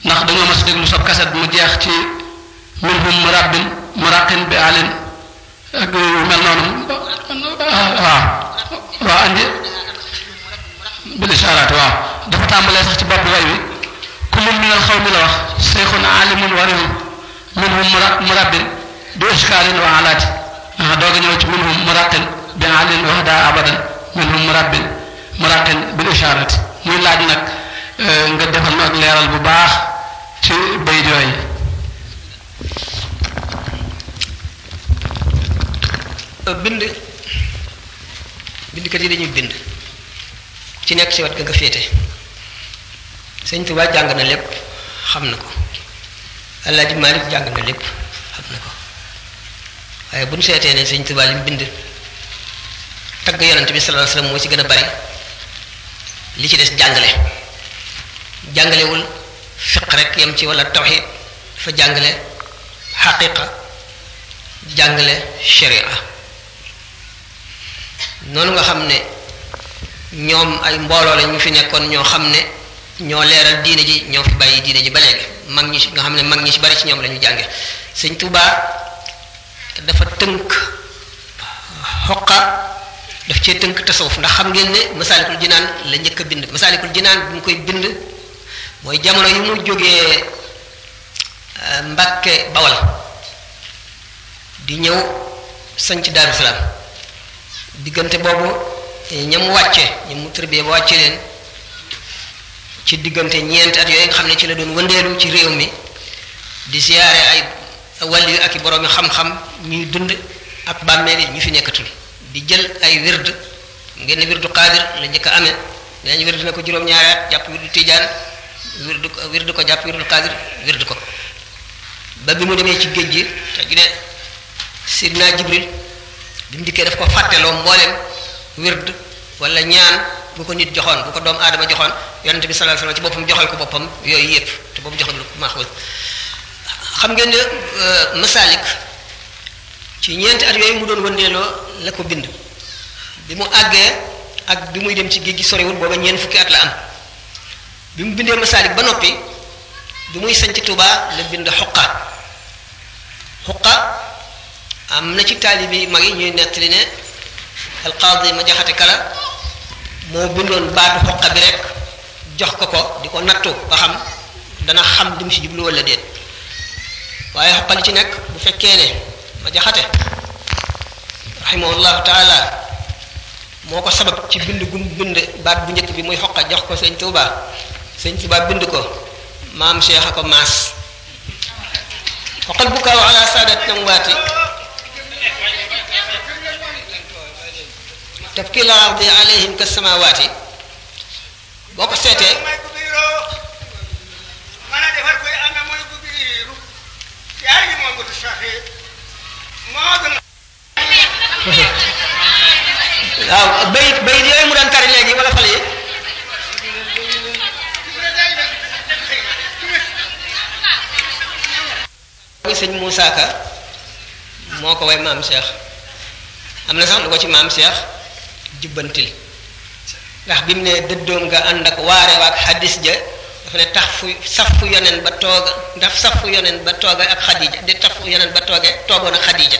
Speaker 2: ndax dañoo mas déglu sab kaset mu jeex ci minhum murabbin muraqin bi alin ak mel noonu waaw andi bil ishaaraat waaw dafa tàmbalee sax ci bopp way wi kullun min al xawmi la wax seyxun alimun warihum minhum murabbin bi ishkaalin wa alaati dooga ñëw ci minhum muraqin bi alin wahda abadan minhum muraqin bil ishaaraati muy laaj nag nga defal ma ak leeral bu baax ci bay jooy
Speaker 1: bindkat yi dañuy bind ci nekk ci wat ga nga féete Sëñ Tuubaa jàng na lépp xam na ko Alaaji Maalik jàng na lépp xam na ko waaye bu ñu seetee ne Sëñ Tuubaa li mu bind tagg yonent bi sallallahu alayhi wasallam moo ci gën a bari li ci des jàngalewul fiq rek yem ci wala tawxid dafa jàngale xaqiqa jàngale sharia noonu nga xam ne ñoom ay mbooloo la ñu fi nekkoon ñoo xam ne ñoo leeral diine ji ñoo fi bàyyi diine ji ba léegi mag ñi nga xam ne mag ñi ci bari ci ñoom la ñu jànge Sëñ Tuubaa dafa tënk xoqa daf cee tënk tasawuf ndax xam ngeen ne Masaalikul Jinaan la njëkk a bind Masaalikul Jinaan bi mu koy bind mooy jamono yu mu jógee Mbàkke Bawal di ñëw sanc Daaru Salaam diggante boobu ñam wàcce ñam mu tërbiyee ba wàcce leen ci diggante ñeenti at yooyu nga xam ne ci la doon wëndeelu ci réew mi di siyaare ay wàllu ak i boroomi xam-xam ñuy dund ak bàmmeel yi ñu fi nekkatul di jël ay wird ngeen ne wirdu qaadir la njëkk a amee nee nañu wird na ko juróom-ñaari at jàpp wirdu tijaan wird ko jàpp wirdu qaadir wird ko ba bi mu demee ci géej gi te ju ne Sidna Jibril bi mu dikkee daf ko fàtteloo mbooleem wird wala ñaan bu ko nit joxoon bu ko doomu aadama joxoon yonente bi sallallahu alayhi wasallam ci boppam joxal ko boppam yooyu yëpp te boobu joxal ko maaxuus xam ngeen ne Masaalik ci ñeenti at yooyu mu doon wëndeeloo la ko bind bi mu àggee ak bi muy dem ci géej gi soriwul booba ñeent fukki at la am bi mu bindee Masaalik ba noppi bi muy sañc Tuubaa la bind xuqa am na ci taalibi mag yi ñuy nettali ne alqaadi ma jaxate kala moo bindoon baatu xuqa bi rek jox ko di ko nattu ba xam dana xam li mu si jublu wala déet waaye xuqa li ci nekk bu fekkee ne ma jaxate rahimahullahu taala moo ko sabab ci bind gum bind baat bu njëkk bi muy xuqa jox ko Sëñ Tuubaa Sëñ Tuubaa bind ko maam Cheikh a ko maas xoqal bu kaaw ala saadat namwaati tabkil ardi alayhim ka samawaati boo ko seetee waaw bayit yooyu mu daan tari léegi wala fal yi muy sëñ Moussa Ka moo ko way maam Cheikh am na sax lu ko ci maam Cheikh jubbantil ndax bi mu ne dëddoom nga ànd ak waare waak xadis ja dafa ne tax fu safu yoneen ba tooga ndax safu yoneen ba tooga ak Xadija di tax fu yoneen ba toogoon ak Xadija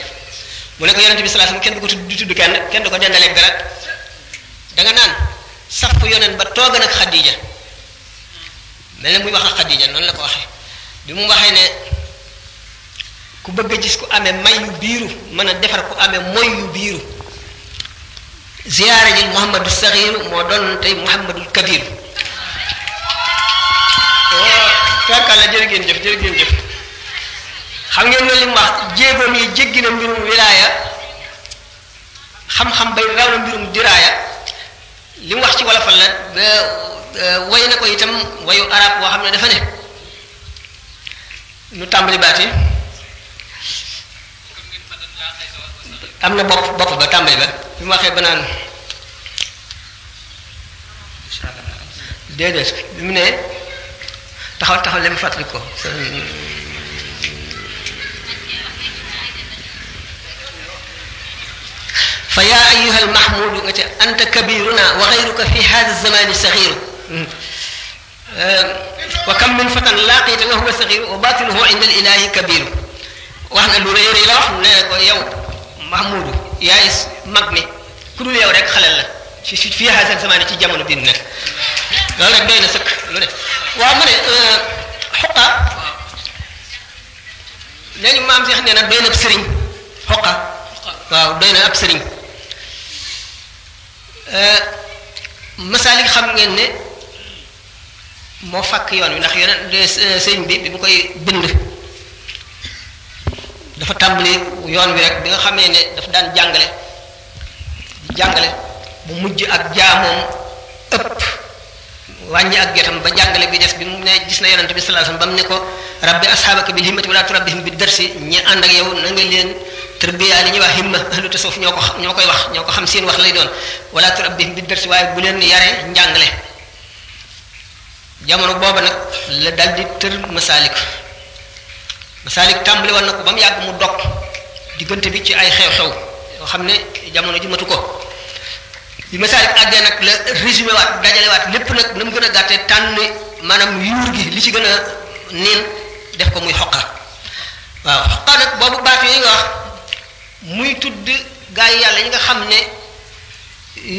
Speaker 1: mu ne ko yonent bi sallallahu alayhi wasallam kenn du ko tudd kenn du ko dendaleeg dara danga naan safu yoneen ba tooga ak Xadija mel ne muy wax ak Xadija noonu la ko waxee bi mu waxee ne ku bëgg a gis ku amee may yu biiru mën a defar ku amee moy yu biiru ziyaare ji Muhammadu Saxiiru moo doon tey Muhammadul Kabiru la jërë ngeen jëf xam ngeen ne li mu wax jéegoom yi jéggi na mbirum wilaaya xam-xam bay raw na mbirum diraaya li mu wax ci wolofal la ba way na ko itam wayu arab boo xam ne dafa ne nu tàmbali baati am na bopp ba tàmbali ba bi mu waxee ba naan déedéet bi mu ne taxaw lem fàttali ko fa yaa ayyuha almahmudu nga ca anta kabiruna wa xayruka fi hada zamani saxiru wa kam min fatan laqita wa huwa saxiru wa batiluhu inda alilahi kabiru wax na lu rëy rëy la wax ne ko yow mahmudu yaay mag mi ku dul yow rek xalel la fi hada zamani ci jamono bi nekk loolu rek doy na sëkk lu ne waaw ma ne xoqa léegi maam Seex nee na doy na ab sëriñ xoqa waaw doy na ab sëriñ masaalik xam ngeen ne moo fàkk yoon wi ndax yeneen sëriñ bi mu koy bind dafa tàmbali yoon wi rek bi nga xamee ne dafa daan jàngale bu mujj ak jaamoom ëpp wàññi ak jotam ba jàngale bi des bi mu ne gis na yonent bi sallallahu alayhi wasallam ba mu ne ko rabbi ashabaka bil himmati wala turabbihim bid darsi ñi ànd ak yow na nga leen tarbiya li ñuy wax himma ahlu tasawuf ñoo koy wax ñoo ko xam seen wax lay doon wala turabbihim bid darsi waaye bu leen yare njàngale jamono booba nag la dal di tër masaalik tàmbali woon na ko ba mu yàgg mu dog diggante bi ci ay xew-xew yoo xam ne jamono ji matu ko bi masaalik àggee nag la résumé waat dajale waat lépp nag na mu gën a gàttee tànn maanaam yuur gi li ci gën a niin def ko muy xoqa waaw xoqa nag boobu baat yooyu nga wax muy tudd gaa yi yàlla yi nga xam ne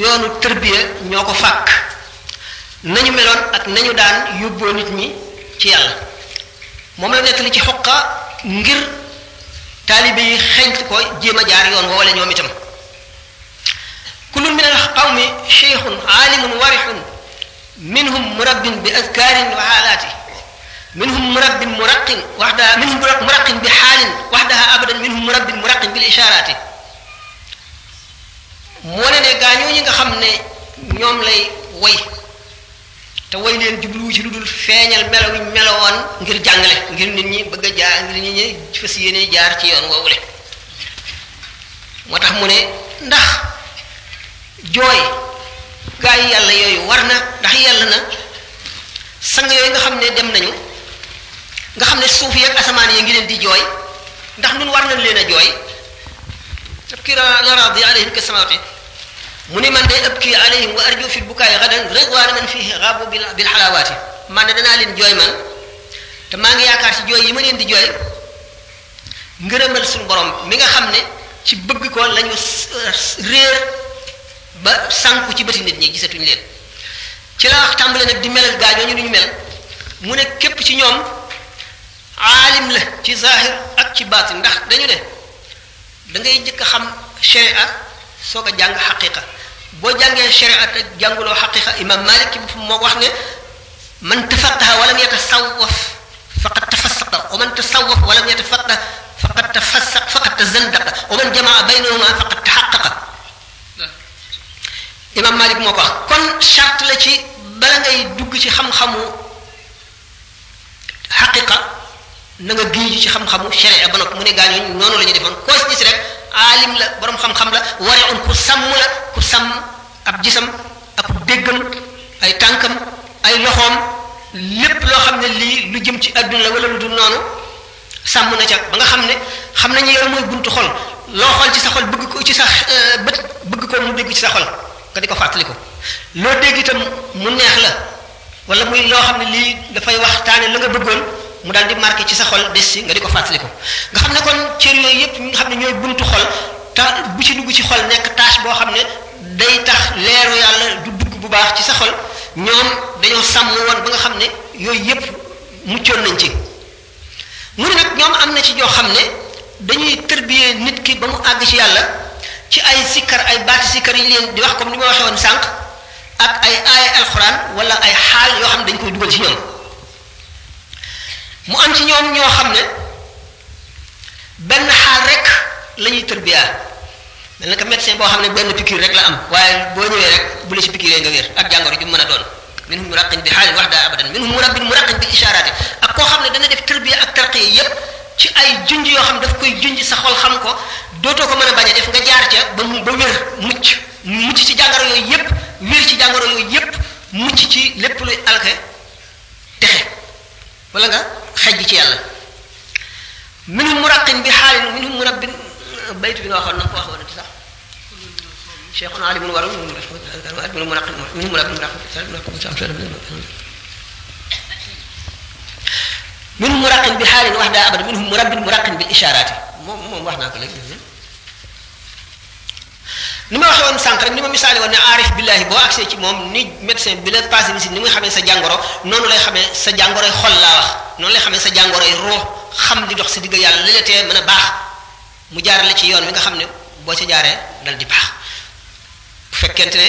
Speaker 1: yoonu tërbiya ñoo ko fàkk nañu meloon ak nañu daan yóbboo nit ñi ci yàlla moom la nekk li ci xoqa ngir taalibe yi xeñt ko jéem a jaar yoon woo wala ñoom itam kullun min alqawmi cheikhun aalimun warixun minhum murabbin bi azkarin wa xaalaati minhum murabbin muraqin waxdaha minhum muraqin bi xaalin waxdaha abadan minhum murabbin muraqin bil ishaaraati moo ne gaa ñooñu nga xam ne ñoom lay way te way leen jubluwu ci lu dul feeñal melo wi melowoon ngir jàngale ngir nit ñi bëgg a jaar ngir nit ñi fas yéene jaar ci yoon woowule moo tax mu ne ndax jooy gaa yi yàlla yooyu war na ndax yàlla na sang yooyu nga xam ne dem nañu nga xam ne suuf yi ak asamaan yi ngi leen di jooy ndax nun war nañ leen a jooy tabki la radi alayhim ka samawati mu ne man day abki alayhim wa arju fi bukaay gadan ridwaana man fihi gaabu bil xalaawaati man ne danaa leen jooy man te maa ngi yaakaar ci jooy yi ma leen di jooy ngërëmal suñu borom mi nga xam ne ci bëgg ko lañu réer ba sànku ci bëti nit ñi gisatuñ leen ci la wax tàmbale nag di melal gaa ñooñu ñu mel mu ne képp ci ñoom aalim la ci zahir ak ci baatin ndax dañu ne da ngay njëkk a xam sharia soog a jàng xaqiqa boo jàngee sharia te jànguloo xaqiqa imam Malik ci boppam moo wax ne man tafaqaha walam yatasawwaf faqad tafassaqa wa man tasawwaf walam yatafaqah faqad tafassaqa faqad tazandaqa wa man jamaa baynahuma faqad taxaqaqa imam Malik moo ko wax kon charte la ci bala ngay dugg ci xam-xamu xaqiqa na nga géeju ci xam-xamu sharia ba noppi mu ne gaañooñu noonu la ñu defoon koo si gis rek aalim la borom xam-xam la waree on ku sàmm ab gisam ab déggam ay tànkam ay loxoom lépp loo xam ne lii lu jëm ci adduna la wala lu dul noonu sàmm na ca ba nga xam ne xam nañu yow mooy buntu xol loo xool ci sa xol bëgg ko ci sa bët bëgg ko mu dégg ci sa xol nga di ko fàttali ko loo dégg itam mu neex la wala muy loo xam ne lii dafay waxtaane la nga bëggoon mu daal di marqué ci sa xol des si nga di ko fàttali ko nga xam ne kon cër yooyu yëpp ñi nga xam ne ñooy buntu xol te bu ci dugg ci xol nekk tâche boo xam ne day tax leeru yàlla du dugg bu baax ci sa xol ñoom dañoo sàmm woon ba nga xam ne yooyu yëpp muccoon nañ ci mu ne nag ñoom am na ci ñoo xam ne dañuy tërbiyee nit ki ba mu àgg ci yàlla ci ay sikkar ay baati sikkar yi leen di wax comme ni ma waxee woon sànq ak ay aaya alxuraan wala ay xaal yoo xam ne dañ koy dugal ci ñoom mu am ci ñoom ñoo xam ne benn xaal rek la ñuy tërbiyaa mel na ko médecin boo xam ne benn piqûre rek la am waaye boo ñëwee rek bu la ci piqûre nga wér ak jàngoro ju mën a doon minhum muraqin bi xaalin waxda abadan minhum murabbin muraqin bi ishaaraati ak koo xam ne dana def tarbiya ak tarqiya yépp ci ay junj yoo xam ne daf koy junj sa xol xam ko dootoo ko mën a bañ a def nga jaar ca ba wér mucc ci jàngoro yooyu yépp wér ci jàngoro yooyu yépp mucc ci lépp luy alke texe wala nga xejj ci yàlla minhum muraqin bi xaalin minhum murabbin baytu bi nga waxoon na ko waxoon na sax cheikhuna alimun waral minhum muraqin minhum murabbin minhum muraqin bi xaalin wax daa abada minhum murabbin muraqin bil ishaaraati moom wax naa ko léegi ni ma waxee woon sànq rek ni ma misaale woon ne aarif billahi boo accès ci moom ni médecin bi la passé visite ni muy xamee sa jàngoro noonu lay xamee sa jàngoroy xol laa wax noonu lay xamee sa jàngoroy roo xam di dox si digg yàlla li la tee mën a baax mu jaarale ci yoon wi nga xam ne boo ca jaaree dal di baax bu fekkente ne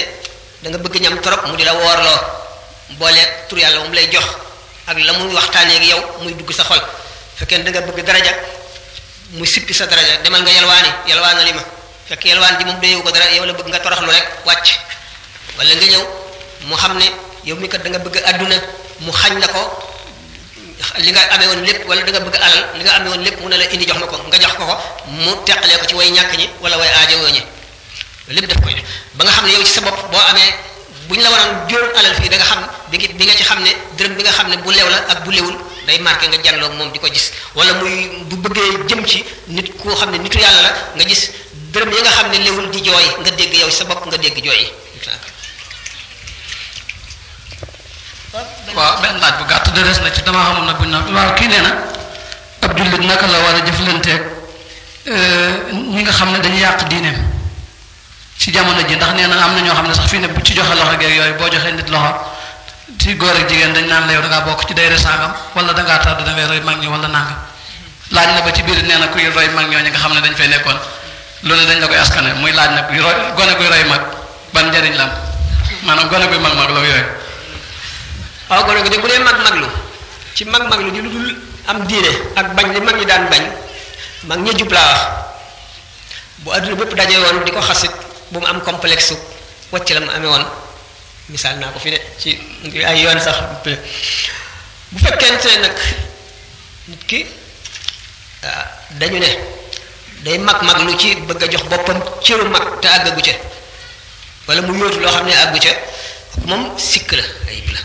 Speaker 1: da nga bëgg ñam trop mu di la woorloo booleeg tur yàlla moom lay jox ak la muy waxtaanee ak yow muy dugg sa xol fekkee da nga bëgg daraja muy sippi sa daraja demal nga yalwaana li ma fekk yalwaan ji moom doyewu ko dara yow la bëgg nga toroxlu rek wàcc wala nga ñëw mu xam ne yow mi kat da nga bëgg adduna mu xañ la ko li nga amee woon lépp wala da nga bëgg alal li nga amee woon lépp mu ne la indi jox ma ko nga jox ko ko mu teqalee ko ci way ñàkk ñi wala way aajowoo ñi lépp def koy def ba nga xam ne yow ci sa bopp boo amee bu ñu la waroon jóor alal fii da nga xam bi nga ci xam ne dërëm bi nga xam ne bu lew la ak bu lewul day marqué nga jànloog moom di ko gis wala muy bu bëggee jëm ci nit koo xam ne nitu yàlla la nga gis dërëm yi nga xam ne lewul di jooy nga dégg yow sa bopp nga dégg jooy yi.
Speaker 2: waaw benn laaj bu gàtt dëres na ci dama xamul nag buñ na waaw kii nee na ab jullit naka la war a jëflanteeg ñi nga xam ne dañuy yàq diineem ci jamono ji ndax nee na am na ñoo xam ne sax fii ne bu ci joxe loxo geeg yooyu boo joxee nit loxo ci góor ak jigéen dañ naan la yow da ngaa bokk ci dayre sangam wala da ngaa tàdd da ngay roy mag ñi wala nangam laaj na ba ci biir nee na kuy roy mag ñooñu nga xam ne dañ fay nekkoon loolu dañ la koy askane muy laaj nag kuy roy gone guy roy mag ban njëriñ la am maanaam gone guy mag la yooyu.
Speaker 1: waaw gone gi de bu dee mag-maglu ci mag-maglu ji lu dul am diine ak bañ li mag ñi daan bañ mag ña jub laa wax bu adduna bépp dajee woon di ko xasit bu mu am complexe wàcc la mu amee woon misaal naa ko fi de ci ay yoon sax bu fekkente nag nit ki dañu ne day mag-maglu ci bëgg a jox boppam cëru mag te àggagu ca wala mu yóotu loo xam ne àggu ca moom sikk la ayib la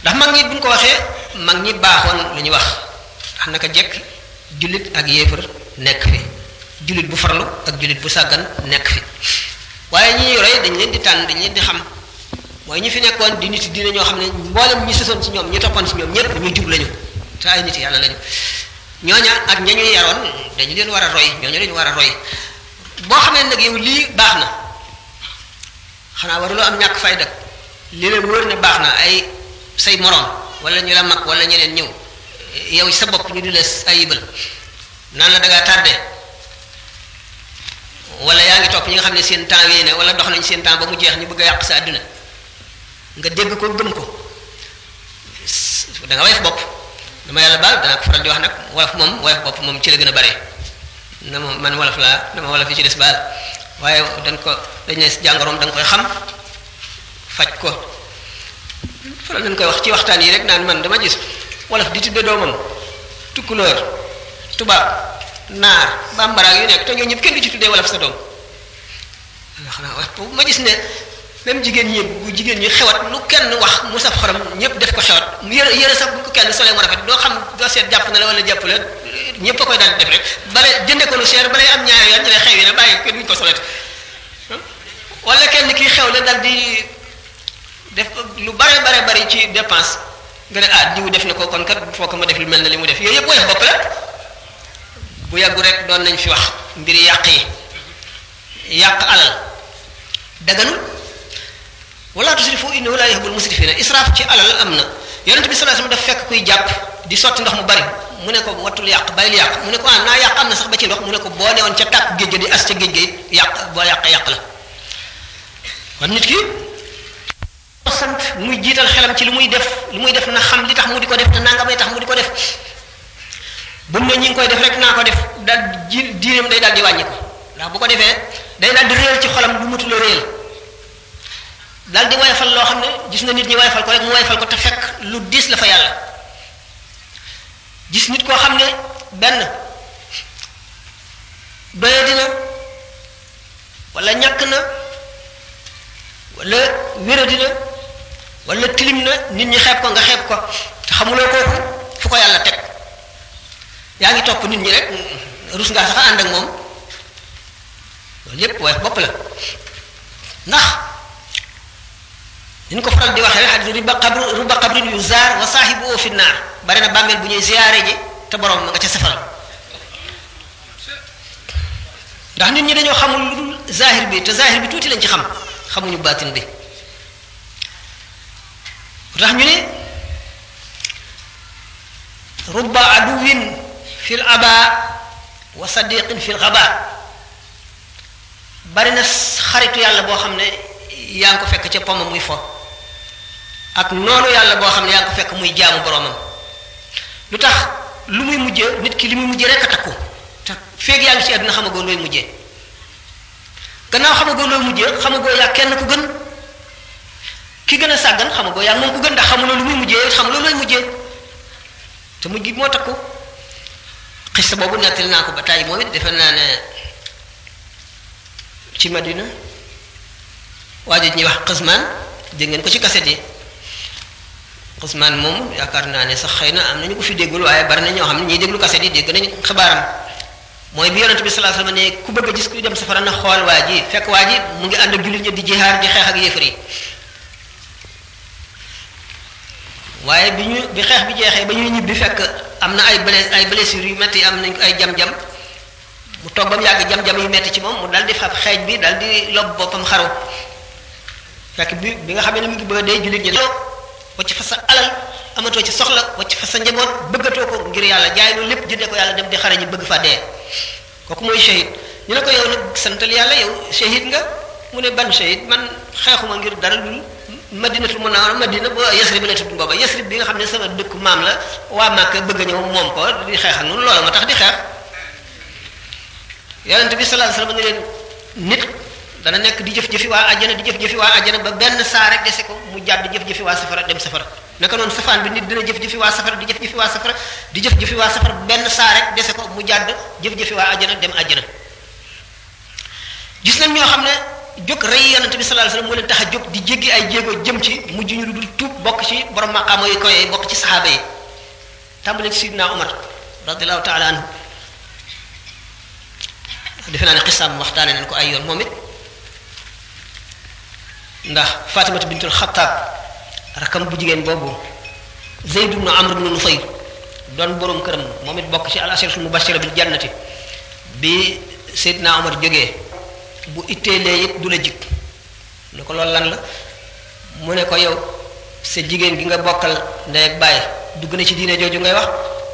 Speaker 1: ndax mag ñi bu ñu ko waxee mag ñi baaxoon la ñuy wax ndax naka jekk jullit ak yéefar nekk fi jullit bu farlu ak jullit bu sàggan nekk fi waaye ñi roy dañ leen di tànn dañ leen di xam mooy ñi fi nekkoon di nit dina ñoo xam ne mboolem ñi sësoon ci ñoom ñi toppoon ci ñoom ñëpp ñu jub lañu te ay nit yàlla lañu ñooña ak ña ñuy yaroon dañu leen war a roy ñooñu lañu war a roy boo xamee nag yow lii baax na xanaa waruloo am ñàkk fayda li leen wóor ne baax na ay say moroom wala ñu la mag wala ñeneen ñëw yow sa bopp ñu di la ayibal naan la da ngaa tardé wala yaa ngi topp ñi nga xam ne seen temps wii ne wala dox nañ seen temps ba mu jeex ñu bëgg a yàq sa àdduna nga dégg ko gëm ko da nga woyof bopp dama yàlla baal danaa ko faral di wax nag wolof moom woyof bopp moom ci la gën a bare na ma man wolof laa dama wolof yi ci des baal waaye dañ ne jàngoroom da nga koy xam faj ko faral nañ koy wax ci waxtaan yi rek naan man dama gis wolof di tudde doomam tukkulóor tubaab naar bambara yu nekk te ñoo ñëpp kenn du ci tuddee wolof sa doom xanaa wax ma gis ne même jigéen ñi bu jigéen ñi xewat lu kenn wax mu saf xorom ñëpp def ko xewat yëre sax bu ko kenn solee mu rafet doo xam doo seet jàpp na la wala jàpp la ñëpp a koy daal def rek bale jënde ko lu cher balay am ñaari yoon ñu ne xew yi ne bàyyi kenn duñ ko solati wala kenn kii xew la dal di def lu bare bari ci dépense nga ne diw def na ko kon kat foo ko ma def lu mel ne li mu def yooyu yëpp woyof bopp la bu yàggu rek doon nañ fi wax mbiri yàq yi yàq alal daganul wala tusrifu innahu la yuhibbul musrifina israaf ci alal am na yonent bi sallallahu alayhi wasallam daf fekk kuy jàpp di sotti ndox mu bari mu ne ko wattul yàq bàyyil yàq mu ne ko naa yàq am na sax ba ci ndox mu ne ko boo newoon ca tàkk géej ga di as ca géej ga it yàq boo yàqee yàq la kon nit ki sant muy jiital xelam ci lu muy def na xam li tax mu di ko def te nangamay tax mu di ko def bu mu ne ñi ngi koy def rek naa ko def daal diineem day daal di wàññi ko ndax bu ko defee day daal di réel ci xolam lu mutula réel daal di woyofal loo xam ne gis na nit ñi woyofal ko rek mu woyofal ko te fekk lu diis la fa yàlla. gis nit koo xam ne benn doye dina wala ñàkk na wala wéra dina wala tilim na nit ñi xeeb ko nga xeeb ko te xamuloo kooku fu ko yàlla teg yaa ngi topp nit ñi rek rus ngaa sax ànd ak moom loolu yépp waaye bopp la ndax ni ñu ko faral di waxee xadis ruba qabrin yu zaar wa saahibu fi naar bari na bàmmeel bu ñuy ziyaare ji te borom ma nga ca safara ndax nit ñi dañoo xamul lu dul zahir bi te zahir bi tuuti lañ ci xam xamuñu baatin bi tax ñu ne rubba aduwin fil aba wa sadiqin fil ghaba bari na xaritu yàlla boo xam ne yaa ngi ko fekk ca pomam muy fo ak noonu yàlla boo xam ne yaa ngi ko fekk muy jaamu boromam lu tax lu muy mujjee nit ki li muy mujjee rek a takku te feeg yaa ngi ci àdduna xamagoo looy mujjee gannaaw xamagoo looy mujjee xamagoo yaa kenn ku gën ki gën a sàggan xamagoo yaa moom ku gën ndax xamuloo lu muy mujjee xamuloo looy mujjee te mujj gi moo takku xista boobu nettali naa ko ba tàyyi moom it defe naa ne ci Madina waajo ñuy wax Qismaan dégg ngeen ko ci kaset yi Qismaan moom yaakaar naa ne sax xëy na am nañu ko fi déggul waaye bari na ñoo xam ne ñiy déglu kaset yi dégg nañu xabaaram mooy bi yonent bi sallallahu alayhi wasallam ne ku bëgg a gis ku dem safara na xool waa ji fekk waa ji mu ngi ànd ak jullit ñi di jihaar di xeex ak yéefar yi waaye bi xeex bi jeexee ba ñuy ñibbi fekk am na ay blessures yu metti am nañ ko ay jam-jam mu toog ba mu yàgg jam-jam yu metti ci moom mu dal di fab xeej bi dal di lob boppam xaru fekk bi nga xam ne mu ngi bëgg a dee jullit ñi wacc fa sa alal amatoo ci soxla wacc fa sa njaboot bëggatoo ko ngir yàlla jaay loolu lépp jëndee ko yàlla dem di xare ji bëgg fa dee kooku mooy shahid ñu ne ko yow nag santal yàlla yow shahid nga mu ne ban shahid man xeexuma ngir dara lu madinatul munawwara madina bo Yasrib la tudd booba Yasrib bi nga xam ne sama dëkku maam la waa Màkka bëgg a ñëw moom ko di xeex ak noonu loolu ma tax di xeex yonent bi sallallahu alayhi wasallam ne leen nit dana nekk di jëf-jëfi waa àjjana di jëf-jëfi waa àjjana ba benn saa rek dese ko mu jàdd jëf-jëfi waa safara dem safara naka noonu safaan bi nit dina jëf-jëfi waa safara di jëf-jëfi waa safara di jëf-jëfi waa safara benn saa rek dese ko mu jàdd jëf-jëfi waa àjjana dem àjjana gis nañ ñoo xam ne jóg rey yonent bi sallallahu alayhi wasallam moo leen tax a jóg di jéggi ay jéego jëm ci mujj ñu dul tuub bokk ci borom maqaama yu koy bokk ci saxaaba yi tàmbale ci Sidna Umar radiyallahu ta'ala anhu defe naa ne xisaam waxtaane nañ ko ay yoon moom it ndax Fatimatu bintul Xattaab rakam bu jigéen boobu Zayd ibn Amr ibn Nufayl doon borom këram moom it bokk ci al-asharatul mubashshara bil jannati bi Seydina Omar jógee bu itteelee it du la jik ne ko loolu lan la mu ne ko yow sa jigéen gi nga bokkal ndey ak baay dugg na ci diine jooju ngay wax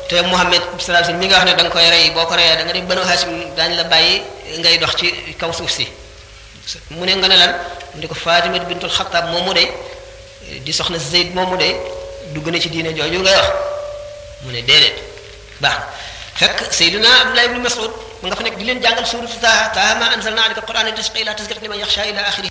Speaker 1: te Muhammad sallallahu alayhi wasallam mi nga wax ne da nga koy rey boo ko reyee da nga dem Banu Hashim daañu la bàyyi ngay dox ci kaw suuf si mu ne nga ne lan mu ne ko Fatima bintul Xattaab moomu de di soxna Zayd moomu de dugg na ci diine jooju ngay wax mu ne déedéet baax fekk Seydina Abdullah ibn Mas'ud mu nga fa nekk di leen jàngal suuratu Taaha ma anzalna alayka al-Qur'ana litashqa illa tazkiratan liman yaxsha ila axiri